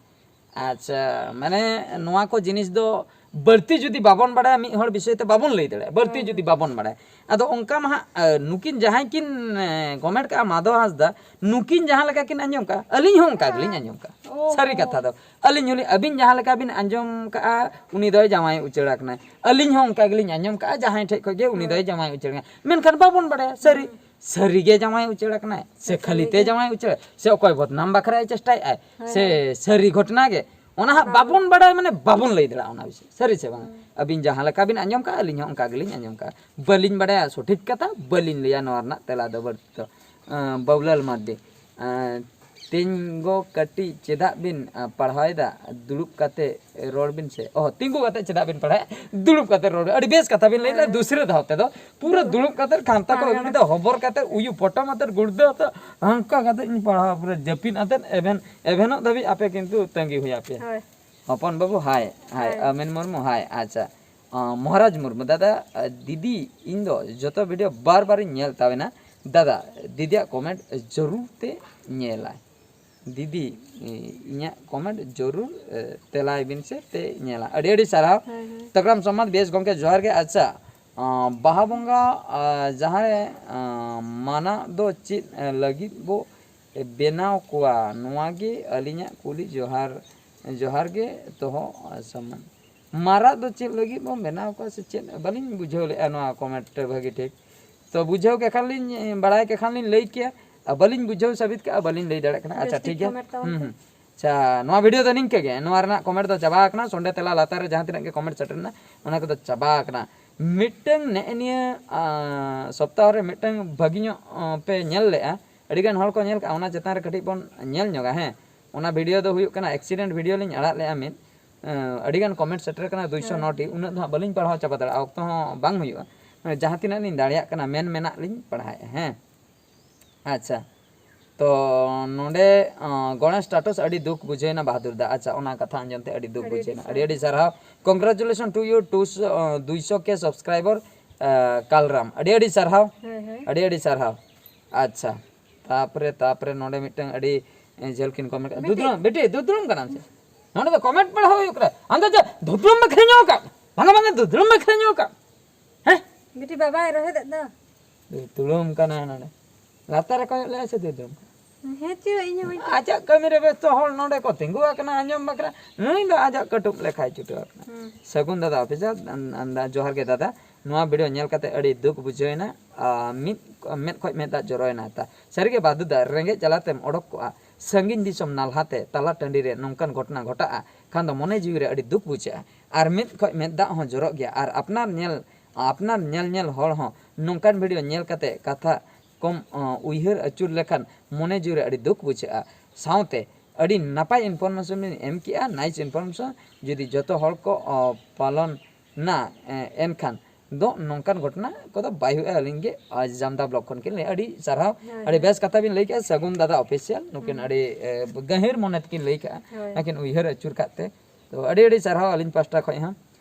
ᱟᱪᱪᱷᱟ, ᱢᱟᱱᱮ ᱱᱚᱣᱟ ᱠᱚ ᱡᱤᱱᱤᱥ ᱫᱚ ᱵᱟᱹᱲᱛᱤ ᱡᱩᱫᱤ ᱵᱟᱵᱚᱱ ᱵᱟᱲᱟᱭᱟ, ᱢᱤᱫ ᱦᱚᱲ ᱵᱤᱥᱚᱭ ᱛᱮ ᱵᱟᱵᱚᱱ ᱞᱟᱹᱭ ᱫᱟᱲᱮᱭᱟᱜᱼᱟ, ᱵᱟᱹᱲᱛᱤ ᱡᱩᱫᱤ ᱵᱟᱵᱚᱱ ᱵᱟᱲᱟᱭᱟ᱾ ᱟᱫᱚ ᱚᱱᱠᱟ ᱢᱟ ᱦᱟᱸᱜ, ᱮ, ᱱᱩᱠᱤᱱ ᱡᱟᱦᱟᱸᱭ ᱠᱤᱱ, ᱮ, ᱠᱚᱢᱮᱱᱴ ᱠᱟᱜᱼᱟ, ᱢᱟᱫᱷᱚ ᱦᱟᱸᱥᱫᱟ, ᱱᱩᱠᱤᱱ ᱡᱟᱦᱟᱸ ᱞᱮᱠᱟ ᱠᱤᱱ ᱟᱸᱡᱚᱢ ᱠᱟᱜᱼᱟ, ᱟᱹᱞᱤᱧ ᱦᱚᱸ ᱚᱱᱠᱟ ᱜᱮᱞᱤᱧ ᱟᱸᱡᱚᱢ ᱠᱟᱜᱼᱟ᱾ ᱥᱟᱹᱨᱤ ᱠᱟᱛᱷᱟ ᱫᱚ, ᱟᱹᱞᱤᱧ ᱦᱚᱸᱞᱤᱧ, ᱟᱹᱵᱤᱱ ᱡᱟᱦᱟᱸ ᱞᱮᱠᱟ ᱵᱤᱱ ᱟᱸᱡᱚᱢ ᱠᱟᱜᱼᱟ, ᱩᱱᱤ ᱫᱚᱭ ᱡᱟᱶᱟᱭ ᱩᱪᱟᱹᱲ ᱟᱠᱟᱱᱟᱭ᱾ ᱟᱹᱞᱤᱧ ᱦᱚᱸ ᱚᱱᱠᱟ ᱜᱮᱞᱤᱧ ᱟᱸᱡᱚᱢ ᱠᱟᱜᱼᱟ, ᱡᱟᱦᱟᱸᱭ ᱴᱷᱮᱡ ᱠᱷᱚᱡ ᱜᱮ ᱩᱱᱤ ᱫᱚᱭ ᱡᱟᱶᱟᱭ ᱩᱪᱟᱹᱲ ᱟᱠᱟᱱᱟᱭ᱾ ᱢᱮᱱᱠᱷᱟᱱ ᱵᱟᱵᱚᱱ ᱵᱟᱲᱟᱭᱟ, ᱥᱟᱹᱨᱤ, ᱥᱟᱹᱨᱤ ᱜᱮ ᱡᱟᱶᱟᱭ ᱩᱪᱟᱹᱲ ᱟᱠᱟᱱᱟᱭ ᱥᱮ ᱠᱷᱟᱹᱞᱤ ᱛᱮ ᱡᱟᱶᱟᱭ ᱩᱪᱟᱹᱲ, ᱥᱮ ᱚᱠᱚᱭ ᱵᱚᱫᱱᱟᱢ ᱵᱟᱠᱷᱨᱟᱭ ᱪᱮᱥᱴᱟᱭᱮᱫᱼᱟᱭ, ᱥᱮ ᱥᱟᱹᱨᱤ ᱜᱷᱚᱴᱱᱟ ᱜᱮ, ᱚᱱᱟ ᱦᱟᱸᱜ ᱵᱟᱵᱚᱱ ᱵᱟᱲᱟᱭᱟ, ᱢᱟᱱᱮ ᱵᱟᱵᱚᱱ ᱞᱟᱹᱭ ᱫᱟᱲᱮᱭᱟᱜᱼᱟ ᱚᱱᱟ ᱵᱤᱥᱚᱭ᱾ ᱥᱟᱹᱨᱤ ᱥᱮ ᱵᱟᱝ? ᱟᱹᱵᱤᱱ ᱡᱟᱦᱟᱸ ᱞᱮᱠᱟ ᱵᱤᱱ ᱟᱸᱡᱚᱢ ᱠᱟᱜᱼᱟ, ᱟᱹᱞᱤᱧ ᱦᱚᱸ ᱚᱱᱠᱟ ᱜᱮᱞᱤᱧ ᱟᱸᱡᱚᱢ ᱠᱟᱜᱼᱟ᱾ ᱵᱟᱹᱞᱤᱧ ᱵᱟᱲᱟᱭᱟ ᱥᱚᱴᱷᱤᱠ ᱠᱟᱛᱷᱟ, ᱵᱟᱹᱞᱤᱧ ᱞᱟᱹᱭᱟ ᱱᱚᱣᱟ ᱨᱮᱱᱟᱜ ᱛᱮᱞᱟ ᱫᱚ ᱵᱟᱹᱲᱛᱤ ᱫᱚ᱾ ᱟᱸ, ᱵᱟᱵᱩᱞᱟᱞ ᱢᱟᱨᱰᱤ, ᱟᱸ, ᱛᱤᱸᱜᱩ ᱠᱟᱹᱴᱤᱡ ᱪᱮᱫᱟᱜ ᱵᱤᱱ, ᱟᱸ, ᱯᱟᱲᱦᱟᱣᱮᱫᱟ? ᱫᱩᱲᱩᱵ ᱠᱟᱛᱮ ᱨᱚᱲ ᱵᱤᱱ ᱥᱮ᱾ ᱚ, ᱛᱤᱸᱜᱩ ᱠᱟᱛᱮ ᱪᱮᱫᱟᱜ ᱵᱤᱱ ᱯᱟᱲᱦᱟᱣᱮᱫᱼᱟ? ᱫᱩᱲᱩᱵ ᱠᱟᱛᱮ ᱨᱚᱲ ᱵᱤᱱ᱾ ᱟᱹᱰᱤ ᱵᱮᱥ ᱠᱟᱛᱷᱟ ᱵᱤᱱ ᱞᱟᱹᱭ ᱞᱮᱫᱟ, ᱫᱩᱥᱨᱟᱹ ᱫᱷᱟᱣ ᱛᱮᱫᱚ ᱯᱩᱨᱟᱹ ᱫᱩᱲᱩᱵ ᱠᱟᱛᱮ ᱠᱷᱟᱱᱛᱟ ᱠᱚ ᱟᱹᱜᱩ ᱠᱮᱫᱟ, ᱦᱚᱵᱚᱨ ᱠᱟᱛᱮ ᱩᱭᱩ ᱯᱚᱴᱚᱢ ᱟᱛᱮ ᱜᱩᱲᱫᱟᱹ ᱟᱛᱮ ᱦᱟᱱᱠᱟ ᱠᱟᱛᱮ ᱤᱧ ᱯᱟᱲᱦᱟᱣ, ᱯᱩᱨᱟᱹ ᱡᱟᱹᱯᱤᱫ ᱟᱛᱮ ᱮᱵᱷᱮᱱ, ᱮᱵᱷᱮᱱᱚᱜ ᱫᱷᱟᱹᱵᱤᱡ ᱟᱯᱮ ᱠᱤᱱᱛᱩ ᱛᱟᱺᱜᱤ ᱦᱩᱭ ᱟᱯᱮᱭᱟ᱾ ᱦᱳᱭ᱾ ᱦᱚᱯᱚᱱ ᱵᱟᱹᱵᱩ ᱦᱟᱭ, ᱦᱟᱭ, ᱦᱟᱭ᱾ ᱟᱢᱮᱱ ᱢᱩᱨᱢᱩ ᱦᱟᱭ, ᱟᱪᱪᱷᱟ᱾ ᱟᱸ, ᱢᱚᱦᱟᱨᱟᱡᱽ ᱢᱩᱨᱢᱩ, ᱫᱟᱫᱟ, ᱟᱸ, ᱫᱤᱫᱤ, ᱤᱧ ᱫᱚ ᱡᱚᱛᱚ ᱵᱷᱤᱰᱤᱭᱳ ᱵᱟᱨ ᱵᱟᱨᱤᱧ ᱧᱮᱞ ᱛᱟᱵᱮᱱᱟ᱾ ᱫᱟᱫᱟ, ᱫᱤᱫᱤᱭᱟᱜ ᱠᱚᱢᱮᱱᱴ ᱡᱚᱨᱩᱨ ᱛᱮ ᱧᱮᱞᱟᱭ᱾ ᱫᱤᱫᱤ, ᱤᱧᱟᱹᱜ ᱠᱚᱢᱮᱱᱴ ᱡᱚᱨᱩᱨ, ᱮ, ᱛᱮᱞᱟᱭ ᱵᱤᱱ ᱥᱮ ᱛᱮ ᱧᱮᱞᱟ᱾ ᱟᱹᱰᱤ ᱟᱹᱰᱤ ᱥᱟᱨᱦᱟᱣ᱾ ᱦᱳᱭ, ᱦᱳᱭ᱾ ᱛᱟᱠᱨᱟᱢ ᱥᱚᱢᱟᱡᱽ, ᱵᱮᱥ ᱜᱚᱢᱠᱮ, ᱡᱚᱦᱟᱨ ᱜᱮ᱾ ᱟᱪᱪᱷᱟ, ᱟᱸ, ᱵᱟᱦᱟ ᱵᱚᱸᱜᱟ, ᱟᱸ, ᱡᱟᱦᱟᱸ ᱨᱮ, ᱟᱸ, ᱢᱟᱱᱟ ᱫᱚ ᱪᱮᱫ, ᱮ, ᱞᱟᱹᱜᱤᱫ ᱵᱚ ᱵᱮᱱᱟᱣ ᱠᱚᱣᱟ? ᱱᱚᱣᱟ ᱜᱮ ᱟᱹᱞᱤᱧᱟᱜ ᱠᱩᱞᱤ᱾ ᱡᱚᱦᱟᱨ, ᱡᱚᱦᱟᱨ ᱜᱮ ᱫᱚᱦᱚ, ᱟᱸ, ᱥᱟᱢᱟᱱ᱾ ᱢᱟᱨᱟᱜ ᱫᱚ ᱪᱮᱫ ᱞᱟᱹᱜᱤᱫ ᱵᱚᱱ ᱵᱮᱱᱟᱣ ᱠᱚᱣᱟ ᱥᱮ ᱪᱮᱫ? ᱵᱟᱹᱞᱤᱧ ᱵᱩᱡᱷᱟᱹᱣ ᱞᱮᱫᱼᱟ ᱱᱚᱣᱟ ᱠᱚᱢᱮᱱᱴ ᱨᱮ ᱵᱷᱟᱹᱜᱤ ᱴᱷᱤᱠ᱾ ᱛᱚ ᱵᱩᱡᱷᱟᱹᱣ ᱠᱮ ᱠᱷᱟᱱ ᱞᱤᱧ, ᱵᱟᱲᱟᱭ ᱠᱮ ᱠᱷᱟᱱ ᱞᱤᱧ ᱞᱟᱹᱭ ᱠᱮᱭᱟ, ᱟᱨ ᱵᱟᱹᱞᱤᱧ ᱵᱩᱡᱷᱟᱹᱣ ᱥᱟᱹᱵᱤᱛ ᱠᱟᱜᱼᱟ, ᱵᱟᱹᱞᱤᱧ ᱞᱟᱹᱭ ᱫᱟᱲᱮᱭᱟᱜ ᱠᱟᱱᱟ᱾ ᱟᱪᱪᱷᱟ, ᱵᱮᱥ ᱴᱷᱤᱠ ᱴᱷᱤᱠ ᱜᱮᱭᱟ᱾ ᱠᱚᱢᱮᱱᱴ ᱛᱟᱵᱚᱱ ᱦᱩᱸ, ᱯᱮ᱾ ᱦᱩᱸ᱾ ᱟᱪᱪᱷᱟ, ᱱᱚᱣᱟ ᱵᱷᱤᱰᱤᱭᱳ ᱫᱚ ᱱᱤᱝᱠᱟᱹ ᱜᱮ᱾ ᱱᱚᱣᱟ ᱨᱮᱱᱟᱜ ᱠᱚᱢᱮᱱᱴ ᱫᱚ ᱪᱟᱵᱟ ᱟᱠᱟᱱᱟ᱾ ᱥᱚᱸᱰᱮ ᱛᱮᱞᱟ ᱞᱟᱛᱟᱨ ᱨᱮ ᱡᱟᱦᱟᱸ ᱛᱤᱱᱟᱹᱜ ᱜᱮ ᱠᱚᱢᱮᱱᱴ ᱥᱮᱴᱮᱨ ᱮᱱᱟ, ᱚᱱᱟ ᱠᱚᱫᱚ ᱪᱟᱵᱟ ᱟᱠᱟᱱᱟ᱾ ᱢᱤᱫᱴᱟᱝ ᱱᱮᱜᱼᱮ ᱱᱤᱭᱟᱹ, ᱟᱸ, ᱥᱚᱯᱛᱟᱦᱚ ᱨᱮ ᱢᱤᱫᱴᱟᱝ ᱵᱷᱟᱹᱜᱤ ᱧᱚᱜ, ᱟᱸ, ᱯᱮ ᱧᱮᱞ ᱞᱮᱜᱼᱟ, ᱟᱹᱰᱤᱜᱟᱱ ᱦᱚᱲ ᱠᱚ ᱧᱮᱞ ᱠᱟᱜᱼᱟ, ᱚᱱᱟ ᱪᱮᱛᱟᱱ ᱨᱮ ᱠᱟᱹᱴᱤᱡ ᱵᱚᱱ ᱧᱮᱞ ᱧᱚᱜᱟ᱾ ᱦᱮᱸ, ᱚᱱᱟ ᱵᱷᱤᱰᱤᱭᱳ ᱫᱚ ᱦᱩᱭᱩᱜ ᱠᱟᱱᱟ, ᱮᱠᱥᱤᱰᱮᱱᱴ ᱵᱷᱤᱰᱤᱭᱳ ᱞᱤᱧ ᱟᱲᱟᱜ ᱞᱮᱜᱼᱟ ᱢᱤᱫ, ᱟᱸ, ᱟᱹᱰᱤᱜᱟᱱ ᱠᱚᱢᱮᱱᱴ ᱥᱮᱴᱮᱨ ᱠᱟᱱᱟ, ᱫᱩᱭᱥᱚ ᱱᱚ ᱴᱤ᱾ ᱩᱱᱟᱹᱜ ᱫᱚ ᱦᱟᱸᱜ ᱵᱟᱹᱞᱤᱧ ᱯᱟᱲᱦᱟᱣ ᱪᱟᱵᱟ ᱫᱟᱲᱮᱭᱟᱜᱼᱟ, ᱚᱠᱛᱚ ᱦᱚᱸ ᱵᱟᱝ ᱦᱩᱭᱩᱜᱼᱟ᱾ ᱢᱟᱱᱮ ᱡᱟᱦᱟᱸ ᱛᱤᱱᱟᱹᱜ ᱞᱤᱧ ᱫᱟᱲᱮᱭᱟᱜ ᱠᱟᱱᱟ, ᱢᱮᱱ ᱢᱮᱱᱟᱜ ᱞᱤᱧ ᱯᱟᱲᱦᱟᱣᱮᱫᱼᱟ᱾ ᱦᱮᱸ, ᱟᱪᱪᱷᱟ, ᱛᱚ ᱱᱚᱰᱮ ᱜᱚᱬᱮᱥ ᱴᱟᱴᱚᱥ ᱟᱹᱰᱤ ᱫᱩᱠ ᱵᱩᱡᱷᱟᱹᱣᱮᱱᱟ ᱵᱟᱦᱟᱫᱩᱨ ᱫᱟ᱾ ᱟᱪᱪᱷᱟ, ᱚᱱᱟ ᱠᱟᱛᱷᱟ ᱟᱸᱡᱚᱢ ᱛᱮ ᱟᱹᱰᱤ ᱫᱩᱠ ᱵᱩᱡᱷᱟᱹᱣᱮᱱᱟ᱾ ᱟᱹᱰᱤ ᱟᱹᱰᱤ ᱥᱟᱨᱦᱟᱣ᱾ Congratulations to you, two, ᱫᱩᱭᱥᱚ K subscriber, ᱠᱟᱞᱨᱟᱢ, ᱟᱹᱰᱤ ᱟᱹᱰᱤ ᱥᱟᱨᱦᱟᱣ᱾ ᱟᱹᱰᱤ ᱟᱹᱰᱤ ᱥᱟᱨᱦᱟᱣ᱾ ᱟᱪᱪᱷᱟ, ᱛᱟᱯᱚᱨᱮ ᱛᱟᱯᱚᱨᱮ ᱱᱚᱰᱮ ᱢᱤᱫᱴᱟᱝ ᱟᱹᱰᱤ ᱡᱷᱟᱹᱞ ᱠᱤᱱ ᱠᱚᱢᱮᱱᱴ ᱠᱟᱜᱼᱟ᱾ ᱫᱩᱫᱲᱩᱢ ᱵᱤᱴᱤ, ᱫᱩᱫᱲᱩᱢ ᱠᱟᱱᱟᱢ ᱥᱮ? ᱱᱚᱰᱮ ᱫᱚ ᱠᱚᱢᱮᱱᱴ ᱯᱟᱲᱦᱟᱣ ᱦᱩᱭᱩᱜ ᱠᱟᱱᱟ᱾ ᱟᱢ ᱫᱚ ᱪᱮᱫ ᱫᱩᱫᱲᱩᱢ ᱵᱟᱠᱷᱨᱟ ᱧᱚᱜ ᱠᱟᱜ? ᱵᱟᱝᱟ ᱵᱟᱝᱟ, ᱫᱩᱫᱲᱩᱢ ᱵᱟᱠᱷᱨᱟ ᱧᱚᱜ ᱠᱟᱜ᱾ ᱦᱮᱸ? ᱵᱤᱴᱤ ᱵᱟᱵᱟᱭ ᱨᱚᱦᱮᱫ ᱫᱚ᱾ ᱫᱩᱫᱲᱩᱢ ᱠᱟᱱᱟ ᱱᱚᱰᱮ᱾ ᱞᱟᱛᱟᱨ ᱨᱮ ᱠᱚᱭᱚᱜ ᱞᱮᱜᱼᱟ ᱥᱮ ᱫᱩᱫᱲᱩᱢ ᱠᱟᱱᱟ? ᱦᱮᱸ ᱪᱚ, ᱤᱧ ᱦᱚᱸ ᱵᱟᱹᱧ ᱟᱡᱟᱜ ᱠᱟᱹᱢᱤ ᱨᱮ ᱵᱮᱥᱛᱚ ᱦᱚᱲ ᱱᱚᱰᱮ ᱠᱚ ᱛᱤᱸᱜᱩ ᱟᱠᱟᱱᱟ ᱟᱸᱡᱚᱢ ᱵᱟᱠᱷᱨᱟ᱾ ᱱᱩᱭ ᱫᱚ ᱟᱡᱟᱜ ᱠᱟᱹᱴᱩᱵ ᱞᱮᱠᱷᱟᱭ ᱪᱷᱩᱴᱟᱹᱣ ᱟᱠᱟᱱᱟ᱾ ᱦᱩᱸ᱾ ᱥᱟᱹᱜᱩᱱ ᱫᱟᱫᱟ ᱚᱯᱷᱤᱥᱤᱭᱟᱞ, ᱟᱱ-, ᱟᱱ-, ᱡᱚᱦᱟᱨ ᱜᱮ ᱫᱟᱫᱟ᱾ ᱱᱚᱣᱟ ᱵᱷᱤᱰᱤᱭᱳ ᱧᱮᱞ ᱠᱟᱛᱮ ᱟᱹᱰᱤ ᱫᱩᱠ ᱵᱩᱡᱷᱟᱹᱣᱮᱱᱟ᱾ ᱟ, ᱢᱤᱫ, ᱢᱮᱫ ᱠᱷᱚᱡ ᱢᱮᱫ ᱫᱟᱜ ᱡᱚᱨᱚᱭᱮᱱᱟ ᱛᱟ᱾ ᱥᱟᱹᱨᱤᱜᱮ ᱵᱟᱫᱩ ᱫᱟ, ᱨᱮᱸᱜᱮᱡ ᱡᱟᱞᱟᱛᱮᱢ ᱚᱰᱚᱠ ᱠᱚᱜᱼᱟ᱾ ᱥᱟᱺᱜᱤᱧ ᱫᱤᱥᱚᱢ ᱱᱟᱞᱦᱟᱛᱮ ᱛᱟᱞᱟ ᱴᱟᱺᱰᱤ ᱨᱮ ᱱᱚᱝᱠᱟᱱ ᱜᱷᱚᱴᱚᱱᱟ ᱜᱷᱚᱴᱟᱜᱼᱟ ᱠᱷᱟᱱ ᱫᱚ ᱢᱚᱱᱮ ᱡᱤᱣᱤ ᱨᱮ ᱟᱹᱰᱤ ᱫᱩᱠ ᱵᱩᱡᱷᱟᱹᱜᱼᱟ᱾ ᱟᱨ ᱢᱮᱫ ᱠᱷᱚᱡ ᱢᱮᱫ ᱫᱟᱜ ᱦᱚᱸ ᱡᱚᱨᱚᱜ ᱜᱮᱭᱟ᱾ ᱟᱨ ᱟᱯᱱᱟᱨ ᱧᱮᱞ, ᱟᱯᱱᱟᱨ ᱧᱮᱞ ᱧᱮᱞ ᱦᱚᱲ ᱦᱚᱸ ᱱᱚᱝᱠᱟᱱ ᱵᱷᱤᱰᱤᱭᱳ ᱧᱮᱞ ᱠᱟᱛᱮ ᱠᱟᱛᱷᱟ ᱠᱚᱢ, ᱚ, ᱩᱭᱦᱟᱹᱨ ᱟᱹᱪᱩᱨ ᱞᱮᱠᱷᱟᱱ ᱢᱚᱱᱮ ᱡᱤᱣᱤ ᱨᱮ ᱟᱹᱰᱤ ᱫᱩᱠ ᱵᱩᱡᱷᱟᱹᱜᱼᱟ᱾ ᱥᱟᱶᱛᱮ ᱟᱹᱰᱤ ᱱᱟᱯᱟᱭ information ᱵᱤᱱ ᱮᱢ ᱠᱮᱜᱼᱟ, nice information᱾ ᱡᱩᱫᱤ ᱡᱚᱛᱚ ᱦᱚᱲ ᱠᱚ, ᱚ, ᱯᱟᱞᱚᱱ ᱱᱟ, ᱮ, ᱮᱱᱠᱷᱟᱱ ᱫᱚ ᱱᱚᱝᱠᱟᱱ ᱜᱷᱚᱴᱚᱱᱟ ᱠᱚᱫᱚ ᱵᱟᱭ ᱦᱩᱭᱩᱜᱼᱟ᱾ ᱟᱹᱞᱤᱧ ᱜᱮ, ᱟ, ᱡᱟᱢᱫᱟ ᱵᱞᱚᱠ ᱠᱷᱚᱱ ᱠᱤᱱ ᱞᱟᱹᱭᱟ᱾ ᱟᱹᱰᱤ ᱥᱟᱨᱦᱟᱣ, ᱦᱳᱭ, ᱟᱹᱰᱤ ᱦᱳᱭ᱾ ᱵᱮᱥ ᱠᱟᱛᱷᱟ ᱵᱤᱱ ᱞᱟᱹᱭ ᱠᱮᱜᱼᱟ ᱥᱟᱹᱜᱩᱱ ᱫᱟᱫᱟ ᱚᱯᱷᱤᱥᱤᱭᱟᱞ᱾ ᱱᱩᱠᱤᱱ ᱦᱩᱸ᱾ ᱟᱹᱰᱤ, ᱮ, ᱜᱟᱹᱦᱤᱨ ᱢᱚᱱᱮ ᱛᱮᱠᱤᱱ ᱞᱟᱹᱭ ᱠᱟᱜᱼᱟ, ᱦᱳᱭ᱾ ᱱᱟᱠᱤᱱ ᱩᱭᱦᱟᱹᱨ ᱟᱹᱪᱩᱨ ᱠᱟᱜ ᱛᱮ᱾ ᱛᱚ ᱟᱹᱰᱤ ᱟᱹᱰᱤ ᱥᱟᱨᱦᱟᱣ ᱟᱹᱞᱤᱧ ᱯᱟᱥᱴᱟ ᱠᱷᱚᱱ ᱦᱚᱸ᱾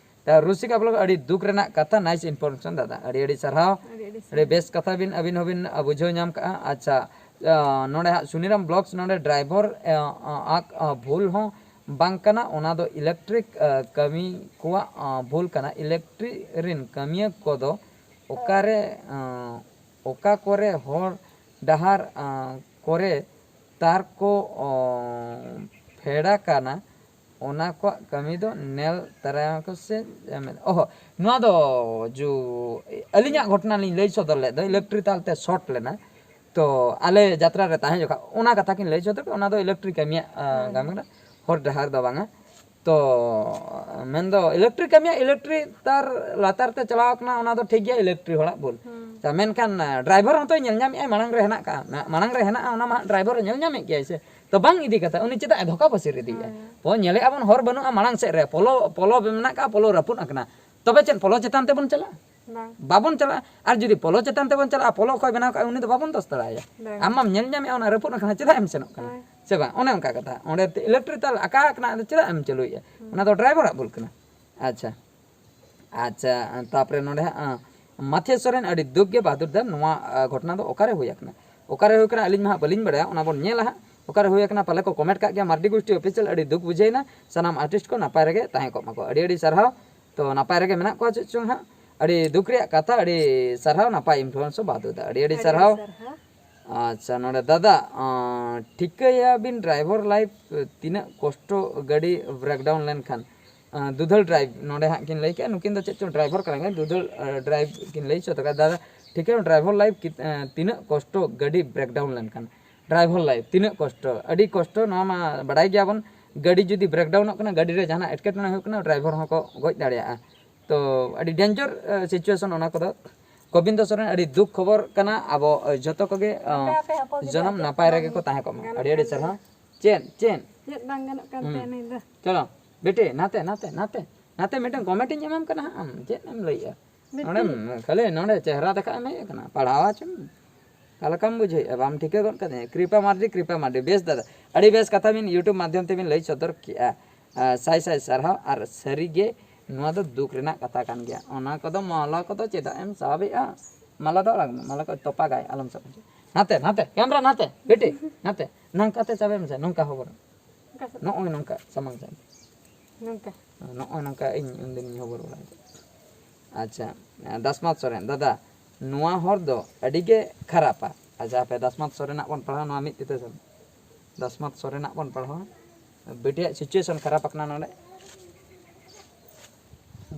ᱛᱚ ᱨᱩᱥᱤᱠᱟ ᱵᱞᱚᱜ ᱟᱹᱰᱤ ᱫᱩᱠ ᱨᱮᱱᱟᱜ ᱠᱟᱛᱷᱟ, nice information ᱫᱟᱫᱟ, ᱟᱹᱰᱤ ᱟᱹᱰᱤ ᱥᱟᱨᱦᱟᱣ᱾ ᱟᱹᱰᱤ ᱟᱹᱰᱤ ᱟᱹᱰᱤ ᱥᱟᱨᱦᱟᱣ᱾ ᱵᱮᱥ ᱠᱟᱛᱷᱟ ᱵᱤᱱ ᱟᱹᱵᱤᱱ ᱦᱚᱸᱵᱤᱱ, ᱟ, ᱵᱩᱡᱷᱟᱹᱣ ᱧᱟᱢ ᱠᱟᱜᱼᱟ᱾ ᱟᱪᱪᱷᱟ, ᱟ, ᱱᱚᱰᱮ ᱦᱟᱸᱜ ᱥᱩᱱᱤᱨᱟᱢ ᱵᱞᱚᱜᱥ ᱱᱚᱰᱮ ᱰᱨᱟᱭᱵᱷᱟᱨ, ᱟ, ᱟ, ᱟᱜ, ᱟ, ᱵᱷᱩᱞ ᱦᱚᱸ ᱵᱟᱝ ᱠᱟᱱᱟ, ᱚᱱᱟ ᱫᱚ ᱤᱞᱮᱠᱴᱨᱤᱠ, ᱟ, ᱠᱟᱹᱢᱤ ᱠᱚᱣᱟᱜ, ᱟ, ᱵᱷᱩᱞ ᱠᱟᱱᱟ᱾ ᱤᱞᱮᱠᱴᱨᱤᱠ ᱨᱮᱱ ᱠᱟᱹᱢᱤᱭᱟᱹ ᱠᱚᱫᱚ ᱚᱠᱟᱨᱮ, ᱟ, ᱚᱠᱟ ᱠᱚᱨᱮ ᱦᱚᱨ ᱰᱟᱦᱟᱨ, ᱟ, ᱠᱚᱨᱮ ᱛᱟᱨ ᱠᱚ, ᱚ, ᱯᱷᱮᱰ ᱟᱠᱟᱱᱟ, ᱚᱱᱟ ᱠᱚᱣᱟᱜ ᱠᱟᱹᱢᱤ ᱫᱚ ᱧᱮᱞ ᱛᱟᱨᱟᱭᱟᱠᱚ ᱥᱮ, ᱚᱦᱚ, ᱱᱚᱣᱟ ᱫᱚ ᱡᱩ-, ᱟᱹᱞᱤᱧᱟᱜ ᱜᱷᱚᱴᱚᱱᱟ ᱞᱤᱧ ᱞᱟᱹᱭ ᱥᱚᱫᱚᱨ ᱞᱮᱫ ᱫᱚ, ᱤᱞᱮᱠᱴᱨᱤᱠ ᱛᱟᱨ ᱛᱮ ᱥᱚᱨᱴ ᱞᱮᱱᱟ᱾ ᱛᱚ ᱟᱞᱮ ᱡᱟᱛᱨᱟ ᱨᱮ ᱛᱟᱦᱮᱸ ᱡᱚᱠᱷᱚᱱ ᱚᱱᱟ ᱠᱟᱛᱷᱟ ᱠᱤᱱ ᱞᱟᱹᱭ ᱥᱚᱫᱚᱨ ᱠᱮᱫᱟ, ᱚᱱᱟ ᱫᱚ ᱤᱞᱮᱠᱴᱨᱤᱠ ᱠᱟᱹᱢᱤᱭᱟᱜ, ᱟ, ᱦᱳᱭ᱾ ᱠᱟᱹᱢᱤ ᱠᱟᱱᱟ, ᱦᱚᱨ ᱰᱟᱦᱟᱨ ᱫᱚ ᱵᱟᱝᱟ᱾ ᱛᱚ ᱢᱮᱱᱫᱚ ᱤᱞᱮᱠᱴᱨᱤᱠ ᱠᱟᱹᱢᱤᱭᱟᱜ ᱤᱞᱮᱠᱴᱨᱤᱠ ᱛᱟᱨ ᱞᱟᱛᱟᱨ ᱛᱮ ᱪᱟᱞᱟᱣ ᱠᱟᱱᱟ, ᱚᱱᱟ ᱫᱚ ᱴᱷᱤᱠ ᱜᱮᱭᱟ, ᱤᱞᱮᱠᱴᱨᱤᱠ ᱦᱚᱲᱟᱜ ᱵᱷᱩᱞ᱾ ᱦᱩᱸ᱾ ᱛᱟ ᱢᱮᱱᱠᱷᱟᱱ, ᱟ, ᱰᱨᱟᱭᱵᱷᱟᱨ ᱦᱚᱸᱛᱚᱭ ᱧᱮᱞ ᱧᱟᱢᱮᱫᱼᱟᱭ, ᱢᱟᱲᱟᱝ ᱨᱮ ᱦᱮᱱᱟᱜ ᱠᱟᱜᱼᱟ, ᱢᱟ-, ᱢᱟᱲᱟᱝ ᱨᱮ ᱦᱮᱱᱟᱜᱼᱟ, ᱚᱱᱟ ᱢᱟ ᱦᱟᱸᱜ ᱰᱨᱟᱭᱵᱷᱟᱨ ᱮ ᱧᱮᱞ ᱧᱟᱢᱮᱫ ᱜᱮᱭᱟᱭ ᱥᱮ, ᱛᱚ ᱵᱟᱝ ᱤᱫᱤ ᱠᱟᱛᱮ ᱩᱱᱤ ᱪᱮᱫᱟᱜ ᱮ ᱫᱷᱳᱠᱟ ᱯᱟᱹᱥᱤᱨ ᱤᱫᱤᱭᱮᱫᱼᱟ? ᱦᱳᱭ᱾ ᱦᱳᱭ, ᱧᱮᱞᱮᱫᱼᱟ ᱵᱚᱱ ᱦᱚᱨ ᱵᱟᱹᱱᱩᱜᱼᱟ, ᱢᱟᱲᱟᱝ ᱥᱮᱫ ᱨᱮ ᱯᱚᱞᱚ, ᱯᱚᱞᱚ ᱢᱮᱱᱟᱜ ᱠᱟᱜᱼᱟ, ᱯᱚᱞᱚ ᱨᱟᱹᱯᱩᱫ ᱟᱠᱟᱱᱟ, ᱛᱚᱵᱮ ᱪᱮᱫ ᱯᱚᱞᱚ ᱪᱮᱛᱟᱱ ᱛᱮᱵᱚᱱ ᱪᱟᱞᱟᱜᱼᱟ? ᱵᱟᱵᱚᱱ ᱪᱟᱞᱟᱜᱼᱟ᱾ ᱟᱨ ᱡᱩᱫᱤ ᱯᱚᱞᱚ ᱪᱮᱛᱟᱱ ᱛᱮᱵᱚᱱ ᱪᱟᱞᱟᱜᱼᱟ, ᱯᱚᱞᱚ ᱚᱠᱚᱭ ᱵᱮᱱᱟᱣ ᱠᱟᱜᱼᱟ, ᱩᱱᱤ ᱫᱚ ᱵᱟᱵᱚᱱ ᱫᱚᱥ ᱫᱟᱲᱮᱭᱟᱭᱟ᱾ ᱟᱢ ᱢᱟᱢ ᱧᱮᱞ ᱧᱟᱢᱮᱫᱼᱟ ᱚᱱᱟ ᱨᱟᱹᱯᱩᱫ ᱟᱠᱟᱱᱟ, ᱪᱮᱫᱟᱜ ᱮᱢ ᱥᱮᱱᱚᱜ ᱠᱟᱱᱟ? ᱥᱮ ᱵᱟᱝ? ᱚᱱᱮ ᱚᱱᱠᱟ ᱠᱟᱛᱷᱟ᱾ ᱚᱸᱰᱮ ᱤᱞᱮᱠᱴᱨᱤᱠ ᱛᱟᱨ ᱟᱠᱟ ᱟᱠᱟᱱᱟ, ᱟᱫᱚ ᱪᱮᱫᱟᱜ ᱮᱢ ᱪᱟᱹᱞᱩᱭᱮᱫᱼᱟ? ᱚᱱᱟ ᱫᱚ ᱰᱨᱟᱭᱵᱷᱟᱨᱟᱜ ᱵᱷᱩᱞ ᱠᱟᱱᱟ᱾ ᱟᱪᱪᱷᱟ, ᱟᱪᱪᱷᱟ, ᱛᱟᱯᱚᱨᱮ ᱱᱚᱰᱮ ᱦᱟᱸᱜ, ᱟᱸ, ᱢᱟᱛᱷᱤᱭᱟᱥ ᱥᱚᱨᱮᱱ, ᱟᱹᱰᱤ ᱫᱩᱠ ᱜᱮ ᱵᱟᱦᱟᱫᱩᱨ ᱫᱟ, ᱱᱚᱣᱟ, ᱟᱸ, ᱜᱷᱚᱴᱚᱱᱟ ᱫᱚ ᱚᱠᱟᱨᱮ ᱦᱩᱭ ᱟᱠᱟᱱᱟ? ᱚᱠᱟᱨᱮ ᱦᱩᱭ ᱟᱠᱟᱱᱟ ᱟᱹᱞᱤᱧ ᱢᱟ ᱦᱟᱸᱜ ᱵᱟᱹᱞᱤᱧ ᱵᱟᱲᱟᱭᱟ, ᱚᱱᱟ ᱵᱚᱱ ᱧᱮᱞᱟ ᱦᱟᱸᱜ᱾ ᱚᱠᱟᱨᱮ ᱦᱩᱭ ᱟᱠᱟᱱᱟ ᱯᱟᱞᱮ ᱠᱚ ᱠᱚᱢᱮᱱᱴ ᱠᱟᱜ ᱜᱮᱭᱟ᱾ ᱢᱟᱨᱰᱤ ᱜᱳᱥᱴᱤ ᱚᱯᱷᱤᱥᱤᱭᱟᱞ, ᱟᱹᱰᱤ ᱫᱩᱠ ᱵᱩᱡᱷᱟᱹᱣᱮᱱᱟ, ᱥᱟᱱᱟᱢ ᱟᱨᱴᱤᱥᱴ ᱠᱚ ᱱᱟᱯᱟᱭ ᱨᱮᱜᱮ ᱛᱟᱦᱮᱸ ᱠᱚᱜ ᱢᱟᱠᱚ᱾ ᱟᱹᱰᱤ ᱟᱹᱰᱤ ᱥᱟᱨᱦᱟᱣ᱾ ᱛᱚ ᱱᱟᱯᱟᱭ ᱨᱮᱜᱮ ᱢᱮᱱᱟᱜ ᱠᱚᱣᱟ ᱪᱮᱫ ᱪᱚᱝ ᱦᱟᱸᱜ, ᱟᱹᱰᱤ ᱫᱩᱠ ᱨᱮᱭᱟᱜ ᱠᱟᱛᱷᱟ, ᱟᱹᱰᱤ ᱥᱟᱨᱦᱟᱣ, ᱱᱟᱯᱟᱭ ᱤᱱᱯᱷᱚᱨᱢᱮᱥᱚᱱ ᱵᱟᱫᱩ ᱫᱟ, ᱟᱹᱰᱤ ᱟᱹᱰᱤ ᱥᱟᱨᱦᱟᱣ᱾ ᱟᱪᱪᱷᱟ, ᱱᱚᱰᱮ ᱫᱟᱫᱟ, ᱟᱸ, ᱴᱷᱤᱠᱟᱹᱭᱟᱵᱤᱱ ᱰᱨᱟᱭᱵᱷᱟᱨ ᱞᱟᱭᱤᱯ ᱛᱤᱱᱟᱹᱜ ᱠᱚᱥᱴᱚ ᱜᱟᱹᱰᱤ ᱵᱨᱮᱠᱰᱟᱣᱩᱱ ᱞᱮᱱᱠᱷᱟᱱ, ᱟᱸ, ᱫᱩᱫᱷᱟᱹᱞ ᱰᱨᱟᱭᱤᱵᱷ ᱱᱚᱰᱮ ᱦᱟᱸᱜ ᱠᱤᱱ ᱞᱟᱹᱭ ᱠᱮᱜᱼᱟ, ᱱᱩᱠᱤᱱ ᱫᱚ ᱪᱮᱫ ᱪᱚᱝ ᱰᱨᱟᱭᱵᱷᱟᱨ ᱠᱟᱱᱟ ᱠᱤᱱ, ᱫᱩᱫᱷᱟᱹᱞ, ᱟᱸ, ᱰᱨᱟᱭᱤᱵᱷ ᱠᱤᱱ ᱞᱟᱹᱭ ᱦᱚᱪᱚ ᱠᱟᱫᱟ᱾ ᱫᱟᱫᱟ, ᱴᱷᱤᱠᱟᱹᱭᱟᱵᱤᱱ ᱰᱨᱟᱭᱵᱷᱟᱨ ᱞᱟᱭᱤᱯ ᱠᱤ-, ᱟᱸ, ᱛᱤᱱᱟᱹᱜ ᱠᱚᱥᱴᱚ ᱜᱟᱹᱰᱤ ᱵᱨᱮᱠᱰᱟᱣᱩᱱ ᱞᱮᱱᱠᱷᱟᱱ, ᱰᱨᱟᱭᱵᱷᱟᱨ ᱞᱟᱭᱤᱯ ᱛᱤᱱᱟᱹᱜ ᱠᱚᱥᱴᱚ, ᱟᱹᱰᱤ ᱠᱚᱥᱴᱚ᱾ ᱱᱚᱣᱟ ᱢᱟ ᱵᱟᱲᱟᱭ ᱜᱮᱭᱟᱵᱚᱱ, ᱜᱟᱹᱰᱤ ᱡᱩᱫᱤ ᱵᱨᱮᱠᱰᱟᱣᱩᱱᱚᱜ ᱠᱟᱱᱟ, ᱜᱟᱹᱰᱤ ᱨᱮ ᱡᱟᱦᱟᱱᱟᱜ ᱮᱴᱠᱮᱴᱚᱬᱮ ᱦᱩᱭᱩᱜ ᱠᱟᱱᱟ, ᱰᱨᱟᱭᱵᱷᱟᱨ ᱦᱚᱸᱠᱚ ᱜᱚᱡ ᱫᱟᱲᱮᱭᱟᱜᱼᱟ᱾ ᱛᱚ ᱟᱹᱰᱤ ᱰᱮᱧᱡᱟᱨ ᱥᱤᱪᱩᱭᱮᱥᱚᱱ ᱚᱱᱟ ᱠᱚᱫᱚ᱾ ᱜᱳᱵᱤᱱᱫᱚ ᱥᱚᱨᱮᱱ, ᱟᱹᱰᱤ ᱫᱩᱠ ᱠᱷᱚᱵᱚᱨ ᱠᱟᱱᱟ᱾ ᱟᱵᱚ, ᱟᱸ, ᱡᱚᱛᱚ ᱠᱚᱜᱮ, ᱟᱸ, ᱦᱟᱯᱮ, ᱦᱟᱯᱮ, ᱦᱟᱯᱮ, ᱡᱚᱱᱚᱢ ᱪᱮᱫ ᱱᱟᱯᱟᱭ ᱵᱟᱝ ᱨᱮᱜᱮ ᱠᱚ ᱛᱟᱦᱮᱸ ᱠᱚᱜ ᱢᱟ᱾ ᱜᱟᱱᱚᱜ ᱟᱹᱰᱤ ᱟᱹᱰᱤ ᱠᱟᱱ ᱥᱟᱨᱦᱟᱣ᱾ ᱛᱟᱭᱟ᱾ ᱪᱮᱫ, ᱪᱮᱫ? ᱪᱮᱫ ᱵᱟᱝ ᱜᱟᱱᱚᱜ ᱠᱟᱱ ᱦᱩᱸ᱾ ᱛᱟᱭᱟ ᱱᱩᱭ ᱫᱚ᱾ ᱪᱚᱞᱚ, ᱵᱤᱴᱤ, ᱱᱟᱛᱮ, ᱱᱟᱛᱮ, ᱱᱟᱛᱮ, ᱱᱟᱛᱮ ᱢᱤᱫᱴᱟᱝ ᱠᱚᱢᱮᱱᱴ ᱤᱧ ᱮᱢᱟᱢ ᱠᱟᱱᱟ ᱦᱟᱸᱜ, ᱟᱢ ᱪᱮᱫ ᱮᱢ ᱞᱟᱹᱭᱮᱜᱼᱟ? ᱵᱤᱴᱤ᱾ ᱱᱚᱰᱮᱢ ᱠᱷᱟᱹᱞᱤ ᱱᱚᱰᱮ ᱪᱮᱦᱨᱟ ᱫᱮᱠᱷᱟᱜ ᱮᱢ ᱦᱮᱡ ᱟᱠᱟᱱᱟ, ᱯᱟᱲᱦᱟᱣ ᱟᱪᱚᱢ᱾ ᱚᱠᱟ ᱞᱮᱠᱟᱢ ᱵᱩᱡᱷᱟᱹᱣᱮᱫᱼᱟ? ᱵᱟᱢ ᱴᱷᱤᱠᱟᱹ ᱜᱚᱫ ᱠᱟᱫᱤᱧᱟ? ᱠᱨᱤᱯᱟ ᱢᱟᱨᱰᱤ, ᱠᱨᱤᱯᱟ ᱢᱟᱨᱰᱤ᱾ ᱵᱮᱥ ᱫᱟᱫᱟ, ᱟᱹᱰᱤ ᱵᱮᱥ ᱠᱟᱛᱷᱟ ᱵᱤᱱ YouTube ᱢᱟᱫᱽᱫᱷᱚᱢ ᱛᱮᱵᱤᱱ ᱞᱟᱹᱭ ᱥᱚᱫᱚᱨ ᱠᱮᱜᱼᱟ᱾ ᱟᱨ ᱥᱟᱭ ᱥᱟᱭ ᱥᱟᱨᱦᱟᱣ᱾ ᱟᱨ ᱥᱟᱹᱨᱤᱜᱮ ᱱᱚᱣᱟ ᱫᱚ ᱫᱩᱠ ᱨᱮᱱᱟᱜ ᱠᱟᱛᱷᱟ ᱠᱟᱱ ᱜᱮᱭᱟ᱾ ᱚᱱᱟ ᱠᱚᱫᱚ ᱢᱟᱞᱟ ᱠᱚᱫᱚ ᱪᱮᱫᱟᱜ ᱮᱢ ᱥᱟᱵᱮᱜᱼᱟ? ᱢᱟᱞᱟ ᱫᱚ ᱟᱲᱟᱜ ᱢᱮ, ᱢᱟᱞᱟ ᱠᱚ ᱛᱚᱯᱟᱜᱟᱭ, ᱟᱞᱚᱢ ᱥᱟᱵ ᱦᱚᱪᱚ᱾ ᱱᱟᱛᱮ, ᱱᱟᱛᱮ, ᱠᱮᱢᱨᱟ ᱱᱟᱛᱮ, ᱵᱤᱴᱤ, ᱱᱟᱛᱮ᱾ ᱱᱚᱝᱠᱟᱛᱮ ᱥᱟᱵᱮ ᱢᱮᱥᱮ, ᱱᱚᱝᱠᱟ ᱦᱚᱵᱚᱨ᱾ ᱱᱚᱝᱠᱟ ᱥᱟᱵ᱾ ᱱᱚᱜᱼᱚᱭ ᱱᱚᱝᱠᱟ, ᱥᱟᱢᱟᱝ ᱥᱮᱫ᱾ ᱱᱚᱝᱠᱟ᱾ ᱱᱚᱜᱼᱚᱭ ᱱᱚᱝᱠᱟ ᱤᱧ ᱩᱱᱫᱤᱱᱤᱧ ᱦᱚᱵᱚᱨ ᱵᱟᱲᱟᱭ ᱛᱟᱦᱮᱸᱫ᱾ ᱟᱪᱪᱷᱟ, ᱫᱟᱥᱢᱟᱛ ᱥᱚᱨᱮᱱ, ᱫᱟᱫᱟ, ᱱᱚᱣᱟ ᱦᱚᱨ ᱫᱚ ᱟᱹᱰᱤ ᱜᱮ ᱠᱷᱟᱨᱟᱯᱟ᱾ ᱟᱪᱪᱷᱟ, ᱦᱟᱯᱮ, ᱫᱟᱥᱢᱟᱛ ᱥᱚᱨᱮᱱᱟᱜ ᱵᱚᱱ ᱯᱟᱲᱦᱟᱣᱟ, ᱱᱚᱣᱟ ᱢᱤᱫ ᱛᱤᱛᱮ ᱥᱟᱵ᱾ ᱫᱟᱥᱢᱟᱛ ᱥᱚᱨᱮᱱᱟᱜ ᱵᱚᱱ ᱯᱟᱲᱦᱟᱣᱟ᱾ ᱵᱤᱴᱤᱭᱟᱜ ᱥᱤᱪᱩᱭᱮᱥᱚᱱ ᱠᱷᱟᱨᱟᱯ ᱟᱠᱟᱱᱟ ᱱᱚᱰᱮ᱾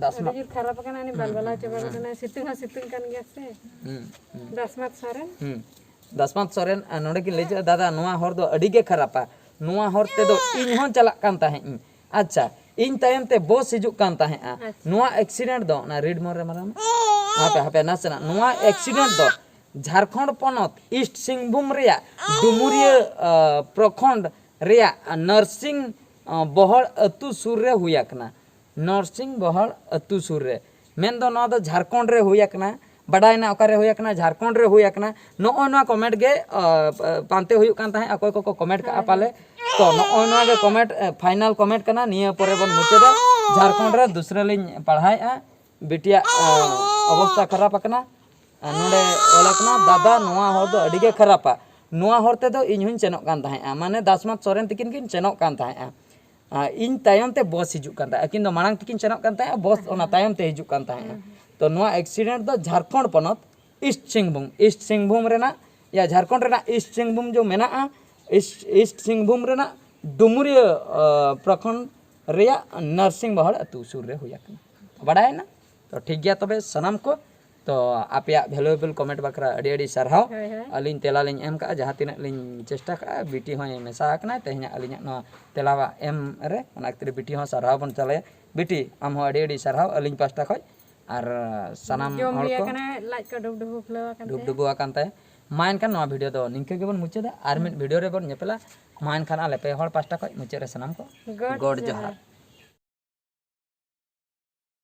ᱟᱹᱰᱤ ᱫᱟᱥᱢᱟᱛ᱾ ᱡᱳᱨ ᱠᱷᱟᱨᱟᱯ ᱟᱠᱟᱱᱟ, ᱩᱱᱤ ᱦᱩᱸ, ᱵᱟᱞᱵᱟᱞᱟᱣ ᱦᱩᱸ, ᱪᱟᱵᱟ ᱦᱩᱸ᱾ ᱟᱠᱟᱱᱟ᱾ ᱥᱤᱛᱩᱝ ᱦᱚᱸ ᱥᱤᱛᱩᱝ ᱠᱟᱱ ᱜᱮᱭᱟ ᱥᱮ᱾ ᱦᱩᱸ, ᱦᱩᱸ᱾ ᱫᱟᱥᱢᱟᱛ ᱥᱚᱨᱮᱱ᱾ ᱦᱩᱸ᱾ ᱫᱟᱥᱢᱟᱛ ᱥᱚᱨᱮᱱ, ᱟᱨ ᱱᱚᱰᱮ ᱠᱤᱱ ᱞᱟᱹᱭ ᱦᱚᱪᱚᱭᱟ, ᱫᱟᱫᱟ, ᱱᱚᱣᱟ ᱦᱚᱨ ᱫᱚ ᱟᱹᱰᱤ ᱜᱮ ᱠᱷᱟᱨᱟᱯᱟ᱾ ᱱᱚᱣᱟ ᱦᱚᱨ ᱛᱮᱫᱚ ᱤᱧ ᱦᱚᱸ ᱪᱟᱞᱟᱜ ᱠᱟᱱ ᱛᱟᱦᱮᱸᱫ ᱤᱧ᱾ ᱟᱪᱪᱷᱟ, ᱤᱧ ᱛᱟᱭᱚᱢ ᱛᱮ ᱵᱚᱥ ᱦᱤᱡᱩᱜ ᱠᱟᱱ ᱛᱟᱦᱮᱸᱫᱼᱟ᱾ ᱟᱪᱪᱷᱟ᱾ ᱱᱚᱣᱟ ᱮᱠᱥᱤᱰᱮᱱᱴ ᱫᱚ, ᱚᱱᱟ ᱨᱤᱰ ᱢᱳᱲ ᱨᱮ ᱢᱟᱨᱟᱝ ᱢᱮ᱾ ᱦᱟᱯᱮ, ᱦᱟᱯᱮ, ᱱᱟᱥᱮᱱᱟᱜ᱾ ᱱᱚᱣᱟ ᱮᱠᱥᱤᱰᱮᱱᱴ ᱫᱚ ᱡᱷᱟᱲᱠᱷᱚᱸᱰ ᱯᱚᱱᱚᱛ ᱤᱥᱴ ᱥᱤᱝᱵᱷᱩᱢ ᱨᱮᱭᱟᱜ ᱰᱩᱢᱩᱨᱤᱭᱟᱹ, ᱟᱸ, ᱯᱨᱚᱠᱷᱚᱸᱰ ᱨᱮᱭᱟᱜ ᱱᱚᱨᱥᱤᱝ, ᱟᱸ, ᱵᱚᱦᱚᱲ ᱟᱹᱛᱩ ᱥᱩᱨ ᱨᱮ ᱦᱩᱭ ᱟᱠᱟᱱᱟ᱾ ᱱᱚᱨᱥᱤᱝ ᱵᱚᱦᱚᱲ ᱟᱹᱛᱩ ᱥᱩᱨ ᱨᱮ᱾ ᱢᱮᱱᱫᱚ ᱱᱚᱣᱟ ᱫᱚ ᱡᱷᱟᱲᱠᱷᱚᱸᱰ ᱨᱮ ᱦᱩᱭ ᱟᱠᱟᱱᱟ, ᱵᱟᱰᱟᱭᱮᱱᱟ ᱚᱠᱟᱨᱮ ᱦᱩᱭ ᱟᱠᱟᱱᱟ, ᱡᱷᱟᱲᱠᱷᱚᱸᱰ ᱨᱮ ᱦᱩᱭ ᱟᱠᱟᱱᱟ᱾ ᱱᱚᱜᱼᱚᱭ ᱱᱚᱣᱟ ᱠᱚᱢᱮᱱᱴ ᱜᱮ ᱟᱸ, ᱯᱟᱱᱛᱮ ᱦᱩᱭᱩᱜ ᱠᱟᱱ ᱛᱟᱦᱮᱸᱫ, ᱚᱠᱚᱭ ᱠᱚᱠᱚ ᱠᱚᱢᱮᱱᱴ ᱠᱟᱜᱼᱟ ᱯᱟᱞᱮ᱾ ᱛᱚ ᱱᱚᱜᱼᱚᱭ ᱱᱚᱣᱟ ᱜᱮ ᱠᱚᱢᱮᱱᱴ, ᱯᱷᱟᱭᱱᱟᱞ ᱠᱚᱢᱮᱱᱴ ᱠᱟᱱᱟ, ᱱᱤᱭᱟᱹ ᱯᱚᱨᱮ ᱵᱚᱱ ᱢᱩᱪᱟᱹᱫᱟ᱾ ᱡᱷᱟᱲᱠᱷᱚᱸᱰ ᱨᱮ ᱫᱩᱥᱨᱟᱹ ᱞᱤᱧ ᱯᱟᱲᱦᱟᱣᱮᱫᱼᱟ, ᱵᱤᱴᱤᱭᱟᱜ ᱟᱸ, ᱚᱵᱚᱥᱛᱟ ᱠᱷᱟᱨᱟᱯ ᱟᱠᱟᱱᱟ᱾ ᱟᱨ ᱱᱚᱰᱮ ᱚᱞ ᱟᱠᱟᱱᱟ, ᱫᱟᱫᱟ, ᱱᱚᱣᱟ ᱦᱚᱨ ᱫᱚ ᱟᱹᱰᱤ ᱜᱮ ᱠᱷᱟᱨᱟᱯᱟ᱾ ᱱᱚᱣᱟ ᱦᱚᱨ ᱛᱮᱫᱚ ᱤᱧ ᱦᱚᱸᱧ ᱥᱮᱱᱚᱜ ᱠᱟᱱ ᱛᱟᱦᱮᱸᱫᱼᱟ, ᱢᱟᱱᱮ ᱫᱟᱥᱢᱟᱛ ᱥᱚᱨᱮᱱ ᱛᱤᱠᱤᱱ ᱠᱤᱱ ᱥᱮᱱᱚᱜ ᱠᱟᱱ ᱛᱟᱦᱮᱸᱫᱼᱟ᱾ ᱟᱨ ᱤᱧ ᱛᱟᱭᱚᱢ ᱛᱮ ᱵᱚᱥ ᱦᱤᱡᱩᱜ ᱠᱟᱱ ᱛᱟᱦᱮᱸᱫ, ᱟᱹᱠᱤᱱ ᱫᱚ ᱢᱟᱲᱟᱝ ᱛᱮᱠᱤᱱ ᱥᱮᱱᱚᱜ ᱠᱟᱱ ᱛᱟᱦᱮᱸᱫ, ᱵᱚᱥ ᱚᱱᱟ ᱛᱟᱭᱚᱢ ᱛᱮ ᱦᱤᱡᱩᱜ ᱠᱟᱱ ᱛᱟᱦᱮᱸᱫᱼᱟ᱾ ᱛᱚ ᱱᱚᱣᱟ ᱮᱠᱥᱤᱰᱮᱱᱴ ᱫᱚ ᱡᱷᱟᱲᱠᱷᱚᱸᱰ ᱯᱚᱱᱚᱛ ᱤᱥᱴ ᱥᱤᱝᱵᱷᱩᱢ, ᱤᱥᱴ ᱥᱤᱝᱵᱷᱩᱢ ᱨᱮᱱᱟᱜ, ᱭᱟ ᱡᱷᱟᱲᱠᱷᱚᱸᱰ ᱨᱮᱱᱟᱜ ᱤᱥᱴ ᱥᱤᱝᱵᱷᱩᱢ ᱡᱚ ᱢᱮᱱᱟᱜᱼᱟ, ᱤᱥᱴ, ᱤᱥᱴ ᱥᱤᱝᱵᱷᱩᱢ ᱨᱮᱱᱟᱜ ᱰᱩᱢᱩᱨᱤᱭᱟᱹ ᱟᱸ, ᱯᱨᱚᱠᱷᱚᱸᱰ ᱨᱮᱭᱟᱜ ᱱᱟᱨᱥᱤᱝ ᱵᱟᱦᱟᱲ ᱟᱹᱛᱩ ᱥᱩᱨ ᱨᱮ ᱦᱩᱭ ᱟᱠᱟᱱᱟ᱾ ᱵᱟᱰᱟᱭᱮᱱᱟ? ᱛᱚ ᱴᱷᱤᱠ ᱜᱮᱭᱟ ᱛᱚᱵᱮ ᱥᱟᱱᱟᱢ ᱠᱚ, ᱛᱚ ᱟᱯᱮᱭᱟᱜ ᱵᱷᱮᱞᱩᱭᱮᱵᱚᱞ ᱠᱚᱢᱮᱱᱴ ᱵᱟᱠᱷᱨᱟ ᱟᱹᱰᱤ ᱟᱹᱰᱤ ᱥᱟᱨᱦᱟᱣ᱾ ᱦᱳᱭ, ᱦᱳᱭ᱾ ᱟᱹᱞᱤᱧ ᱛᱮᱞᱟ ᱞᱤᱧ ᱮᱢ ᱠᱟᱜᱼᱟ, ᱡᱟᱦᱟᱸ ᱛᱤᱱᱟᱹᱜ ᱞᱤᱧ ᱪᱮᱥᱴᱟ ᱠᱟᱜᱼᱟ᱾ ᱵᱤᱴᱤ ᱦᱚᱸᱭ ᱢᱮᱥᱟ ᱟᱠᱟᱱᱟ ᱛᱮᱦᱮᱧᱟᱜ ᱟᱹᱞᱤᱧᱟᱜ ᱱᱚᱣᱟ ᱛᱮᱞᱟᱣᱟᱜ ᱮᱢ ᱨᱮ, ᱚᱱᱟ ᱠᱷᱟᱹᱛᱤᱨ ᱵᱤᱴᱤ ᱦᱚᱸ ᱥᱟᱨᱦᱟᱣ ᱵᱚᱱ ᱪᱟᱞᱟᱭᱟ᱾ ᱵᱤᱴᱤ, ᱟᱢ ᱦᱚᱸ ᱟᱹᱰᱤ ᱟᱹᱰᱤ ᱥᱟᱨᱦᱟᱣ ᱟᱹᱞᱤᱧ ᱯᱟᱥᱴᱟ ᱠᱷᱚᱡ, ᱟᱨ ᱥᱟᱱᱟᱢ ᱡᱚᱢ ᱦᱚᱲ ᱦᱩᱭ ᱠᱚ ᱟᱠᱟᱱᱟ, ᱞᱟᱡ ᱠᱚ ᱰᱩᱵ ᱰᱩᱵᱩ ᱯᱷᱩᱞᱟᱹᱣ ᱟᱠᱟᱱ ᱰᱩᱵ ᱛᱟᱭᱟ᱾ ᱰᱩᱵᱩ ᱟᱠᱟᱱ ᱛᱟᱭᱟ᱾ ᱢᱟ ᱮᱱᱠᱷᱟᱱ ᱱᱚᱣᱟ ᱵᱷᱤᱰᱤᱭᱳ ᱫᱚ ᱱᱤᱝᱠᱟᱹ ᱜᱮᱵᱚᱱ ᱢᱩᱪᱟᱹᱫᱟ, ᱟᱨ ᱢᱤᱫ ᱵᱷᱤᱰᱤᱭᱳ ᱨᱮᱵᱚᱱ ᱧᱮᱯᱮᱞᱟ᱾ ᱢᱟ ᱮᱱᱠᱷᱟᱱ ᱟᱞᱮ ᱯᱮ ᱦᱚᱲ ᱯᱟᱥᱴᱟ ᱠᱷᱚᱡ ᱢᱩᱪᱟᱹᱫ ᱨᱮ ᱥᱟᱱᱟᱢ ᱠᱚ ᱜᱚᱰ ᱜᱚᱰ ᱡᱚᱦᱟᱨ᱾ ᱡᱚᱦᱟᱨ᱾